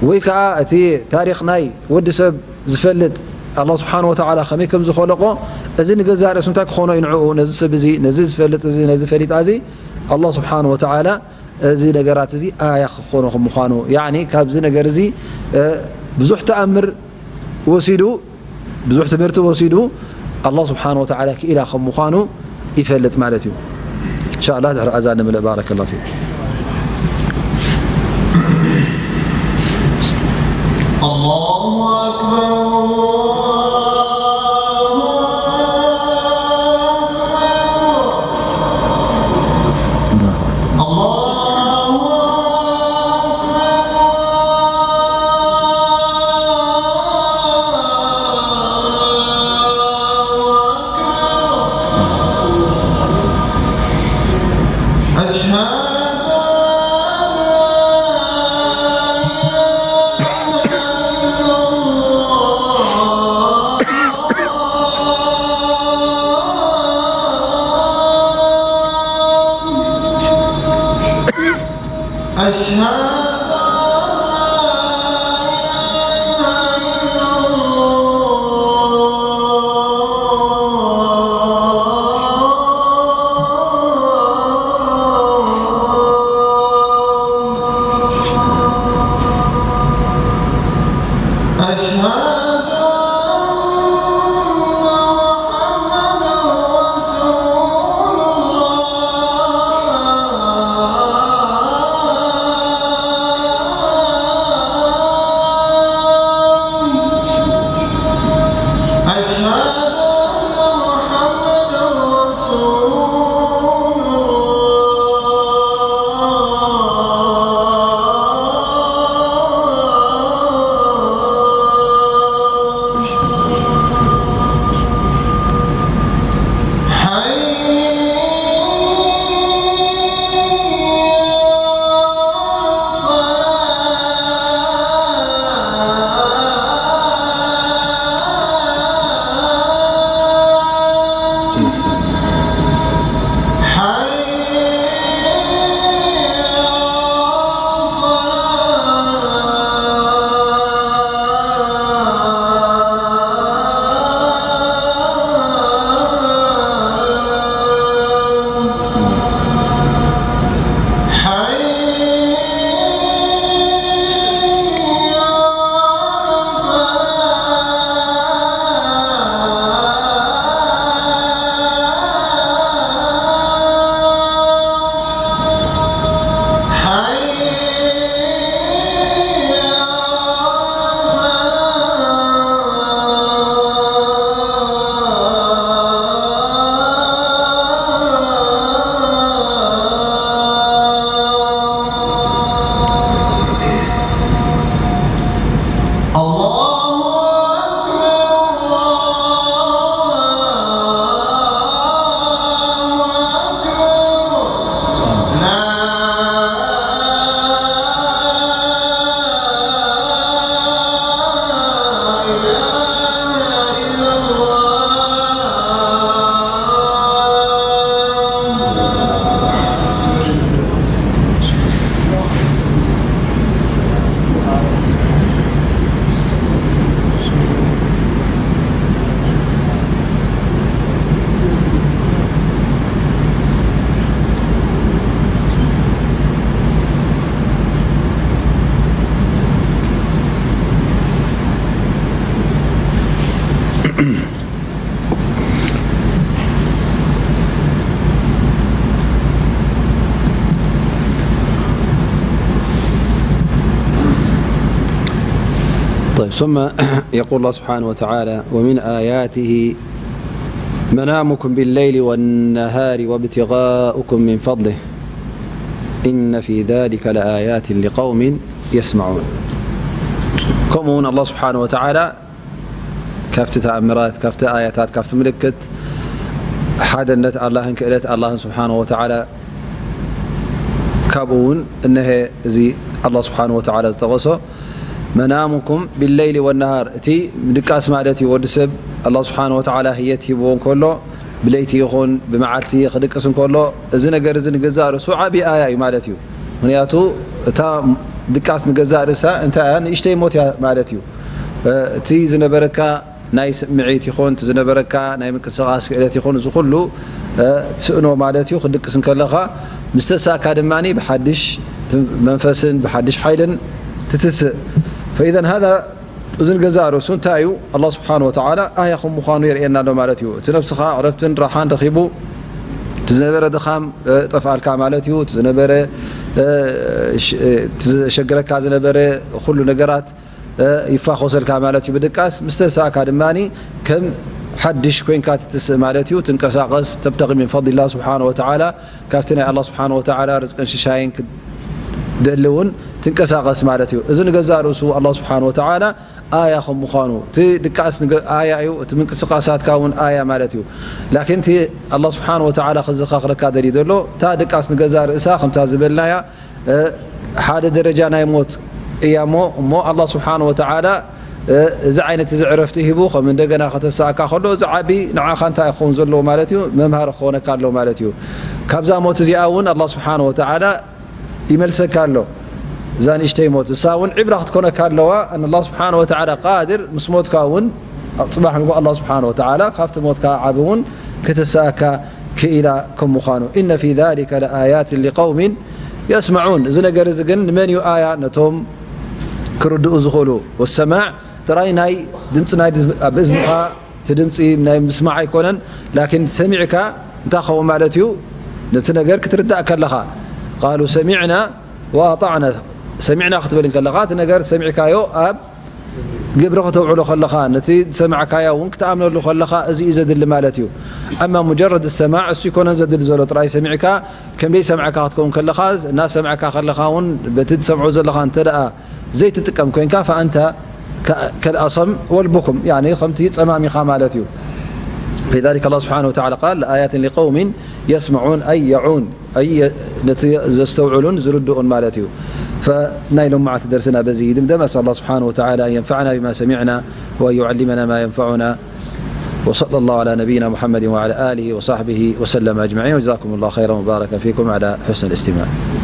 ወይ ከኣ እቲ ታሪኽ ናይ ወዲ ሰብ ዝፈልጥ الله سبحانه وتعالى ከመይ ከም ዝኸለቆ፣ እዚ ንገዛእ ርእሱ እንታይ ክኾኖ እዩ ንዕኡ፣ ነዚ ሰብ እዚ፣ ነዚ ዝፈልጥ እዚ፣ ነዚ ፈሊጣ እዚ الله سبحانه وتعالى እዚ ነገራት እዚ ኣያ ክኾኖ ከም ምዃኑ፣ ያዕኒ ካብዚ ነገር እዚ፣ እ፣ ብዙሕ ተኣምር ወሲዱ፣ ብዙሕ ትምህርቲ ወሲዱ፣ ኣላህ ስብሓነ ወተዓላ ክኢላ ከም ምዃኑ ይፈልጥ ማለት እዩ። እንሻ ኣላህ ድሕሪ ኣዛን ንምልእ። ባረከላሁ ፊኩም። الله أكبر، الله أكبر. الله أكبر، الله أكبر. أشهد أن لا إله إلا الله. أشهد أن لا إله إلا الله. أشهد أن محمدا رسول الله. أشهد أن محمدا رسول الله. طيب، ثم يقول الله سبحانه وتعالى: "ومن آياته منامكم بالليل والنهار وابتغاؤكم من فضله، إن في ذلك لآيات لقوم يسمعون." ከምኡ እውን ኣላህ ስብሓነ ወተዓላ ካብቲ ተኣምራት፣ ካብቲ ኣያታት፣ ካብቲ ምልክት ሓደነት ኣላህን ክእለት ኣላህን ስብሓነ ወተዓላ፣ ካብኡ እውን እነሀ እዚ ኣላህ ስብሓነ ወተዓላ ዝጠቐሶ መናሙኩም ቢለይሊ ወነሃር፣ እቲ ድቃስ ማለት እዩ። ወዲ ሰብ ኣላህ ስብሓነ ወተዓላ ህየት ሂብዎ እንከሎ፣ ብለይቲ ይኹን ብመዓልቲ ክድቅስ እንከሎ፣ እዚ ነገር እዚ ንገዛእ ርእሱ ዓብዪ ኣያ እዩ ማለት እዩ። ምኽንያቱ እታ ድቃስ ንገዛእ ርእሳ እንታይ እያ? ንእሽተይ ሞት እያ ማለት እዩ። እቲ ዝነበረካ ናይ ስምዒት ይኹን፣ እቲ ዝነበረካ ናይ ምንቅስቓስ ክእለት ይኹን፣ እዚ ኩሉ፣ እ፣ ትስእኖ ማለት እዩ። ክድቅስ እንከለኻ፣ ምስ ተሳእካ ድማ ብሓድሽ ት-፣ መንፈስን ብሓድሽ ሓይልን ትትስእ። ፈኢዘን ሃዛ፣ እዚ ንገዛእ ርእሱ እንታይ እዩ? ኣላህ ስብሓነ ወተዓላ ኣያ ከም ምዃኑ የርእየና ኣሎ ማለት እዩ። እቲ ነብስኻ ዕረፍትን ራሓን ረኺቡ፣ እቲ ዝነበረ ድኻም፣ እ፣ ጠፍኣልካ ማለት እዩ። እቲ ዝነበረ፣ እ፣ ሽ-፣ እ፣ እቲ ዘሸግረካ ዝነበረ ኩሉ ነገራት፣ እ፣ ይፋኾሰልካ ማለት እዩ። ብድቃስ ምስ ተሳእካ ድማ ከም ሓድሽ ኮይንካ ትትስእ ማለት እዩ። ትንቀሳቐስ፣ ተብተቒ ሚን ፈድሊላህ ስብሓነ ወተዓላ፣ ካብቲ ናይ ኣላህ ስብሓነ ወተዓላ ርዝቅን ሽሻይን ክትደሊ እውን ትንቀሳቐስ ማለት እዩ። እዚ ንገዛእ ርእሱ ኣላህ ስብሓነ ወተዓላ ኣያ ከም ምዃኑ፣ እቲ ድቃስ ንገ-፣ ኣያ እዩ፣ እቲ ምንቅስቃሳትካ እውን ኣያ ማለት እዩ። ላኪን እቲ ኣላህ ስብሓነ ወተዓላ ክዘኻኽረካ ደልዩ ዘሎ፣ እታ ድቃስ ንገዛእ ርእሳ ከምታ ዝበልናያ፣ እ፣ ሓደ ደረጃ ናይ ሞት እያ እሞ፣ እሞ ኣላህ ስብሓነ ወተዓላ፣ እ፣ እዚ ዓይነት እዚ ዕረፍቲ ሂቡ፣ ከም እንደገና ከተሳእካ ከሎ፣ እዚ ዓቢ ንዓኻ እንታይ ክኸውን ዘለዎ ማለት እዩ? መምሃሪ ክኾነካ ኣሎ ማለት እዩ። ካብዛ ሞት እዚኣ እውን ኣላህ ስብሓነ ወተዓላ ይመልሰካ ኣሎ። እዛ ንእሽተይ ሞት፣ እሳ እውን ዕብራ ክትኮነካ ኣለዋ። ኣን ኣላህ ስብሓነ ወተዓላ ቃድር፣ ምስ ሞትካ እውን፣ ጽባሕ ንግሆ ኣላህ ስብሓነ ወተዓላ ካብቲ ሞትካ ዓቢ እውን ክተሳእካ ክኢላ ከም ምዃኑ። ኢነ ፊ ዛሊከ ለኣያትን ሊቀውሚን የስመዑን። እዚ ነገር እዚ ግን ንመን እዩ ኣያ? ነቶም ክርድኡ ዝኽእሉ። ወሰማዕ ጥራይ ናይ ድምፂ ናይ ድዝ-፣ ኣብ እዝንኻ እቲ ድምፂ ናይ ምስማዕ ኣይኮነን፣ ላኪን ሰሚዕካ እንታይ ክኸውን ማለት እዩ? ነቲ ነገር ክትርዳእ ከለኻ፣ ቃሉ ሰሚዕና ወኣጣዕና፣ ሰሚዕና ክትብል እንከለኻ፣ እቲ ነገር ሰሚዕካዮ ኣብ ግብሪ ከተውዕሎ ከለኻ፣ ነቲ ዝሰማዕካዮ እውን ክትኣምነሉ ከለኻ፣ እዚ እዩ ዘድሊ ማለት እዩ። ኣማ ሙጀረድ ሰማዕ፣ እሱ ይኮነን ዘድሊ ዘሎ፣ ጥራይ ሰሚዕካ ከም ዘይሰማዕካ ክትከውን ከለኻ፣ እናሰማዕካ ከለኻ እውን በቲ ትሰምዖ ዘለኻ እንተ ደኣ ዘይትጥቀም ኮይንካ፣ ፈኣንተ ከ-፣ ከልኣሰም ወልቡኩም፣ ያኒ ከምቲ ጸማም ኢኻ ማለት እዩ። ፊዛሊከ ኣላህ ስብሓነሁ ወተዓላ ቃል፣ ለኣያትን ሊቀውሚን የስመዑን፣ ኣይ የዑን፣ ኣይ የ-፣ ነቲ ዘስተውዕሉን ዝርድኡን ማለት እዩ። ፈናይ ሎማዓቲ ደርስና በዚ ይድምደም። ኣስኣል ኣላህ ስብሓነሁ ወተዓላ ኣን የንፈዓና ቢማ ሰሚዕና ወኣን ዩዓሊመና ማ የንፈዑና። وصلى الله على نبينا محمد وعلى آله وصحبه وسلم أجمعين. وجزاكم الله خيرا وبارك فيكم على حسن الاستماع.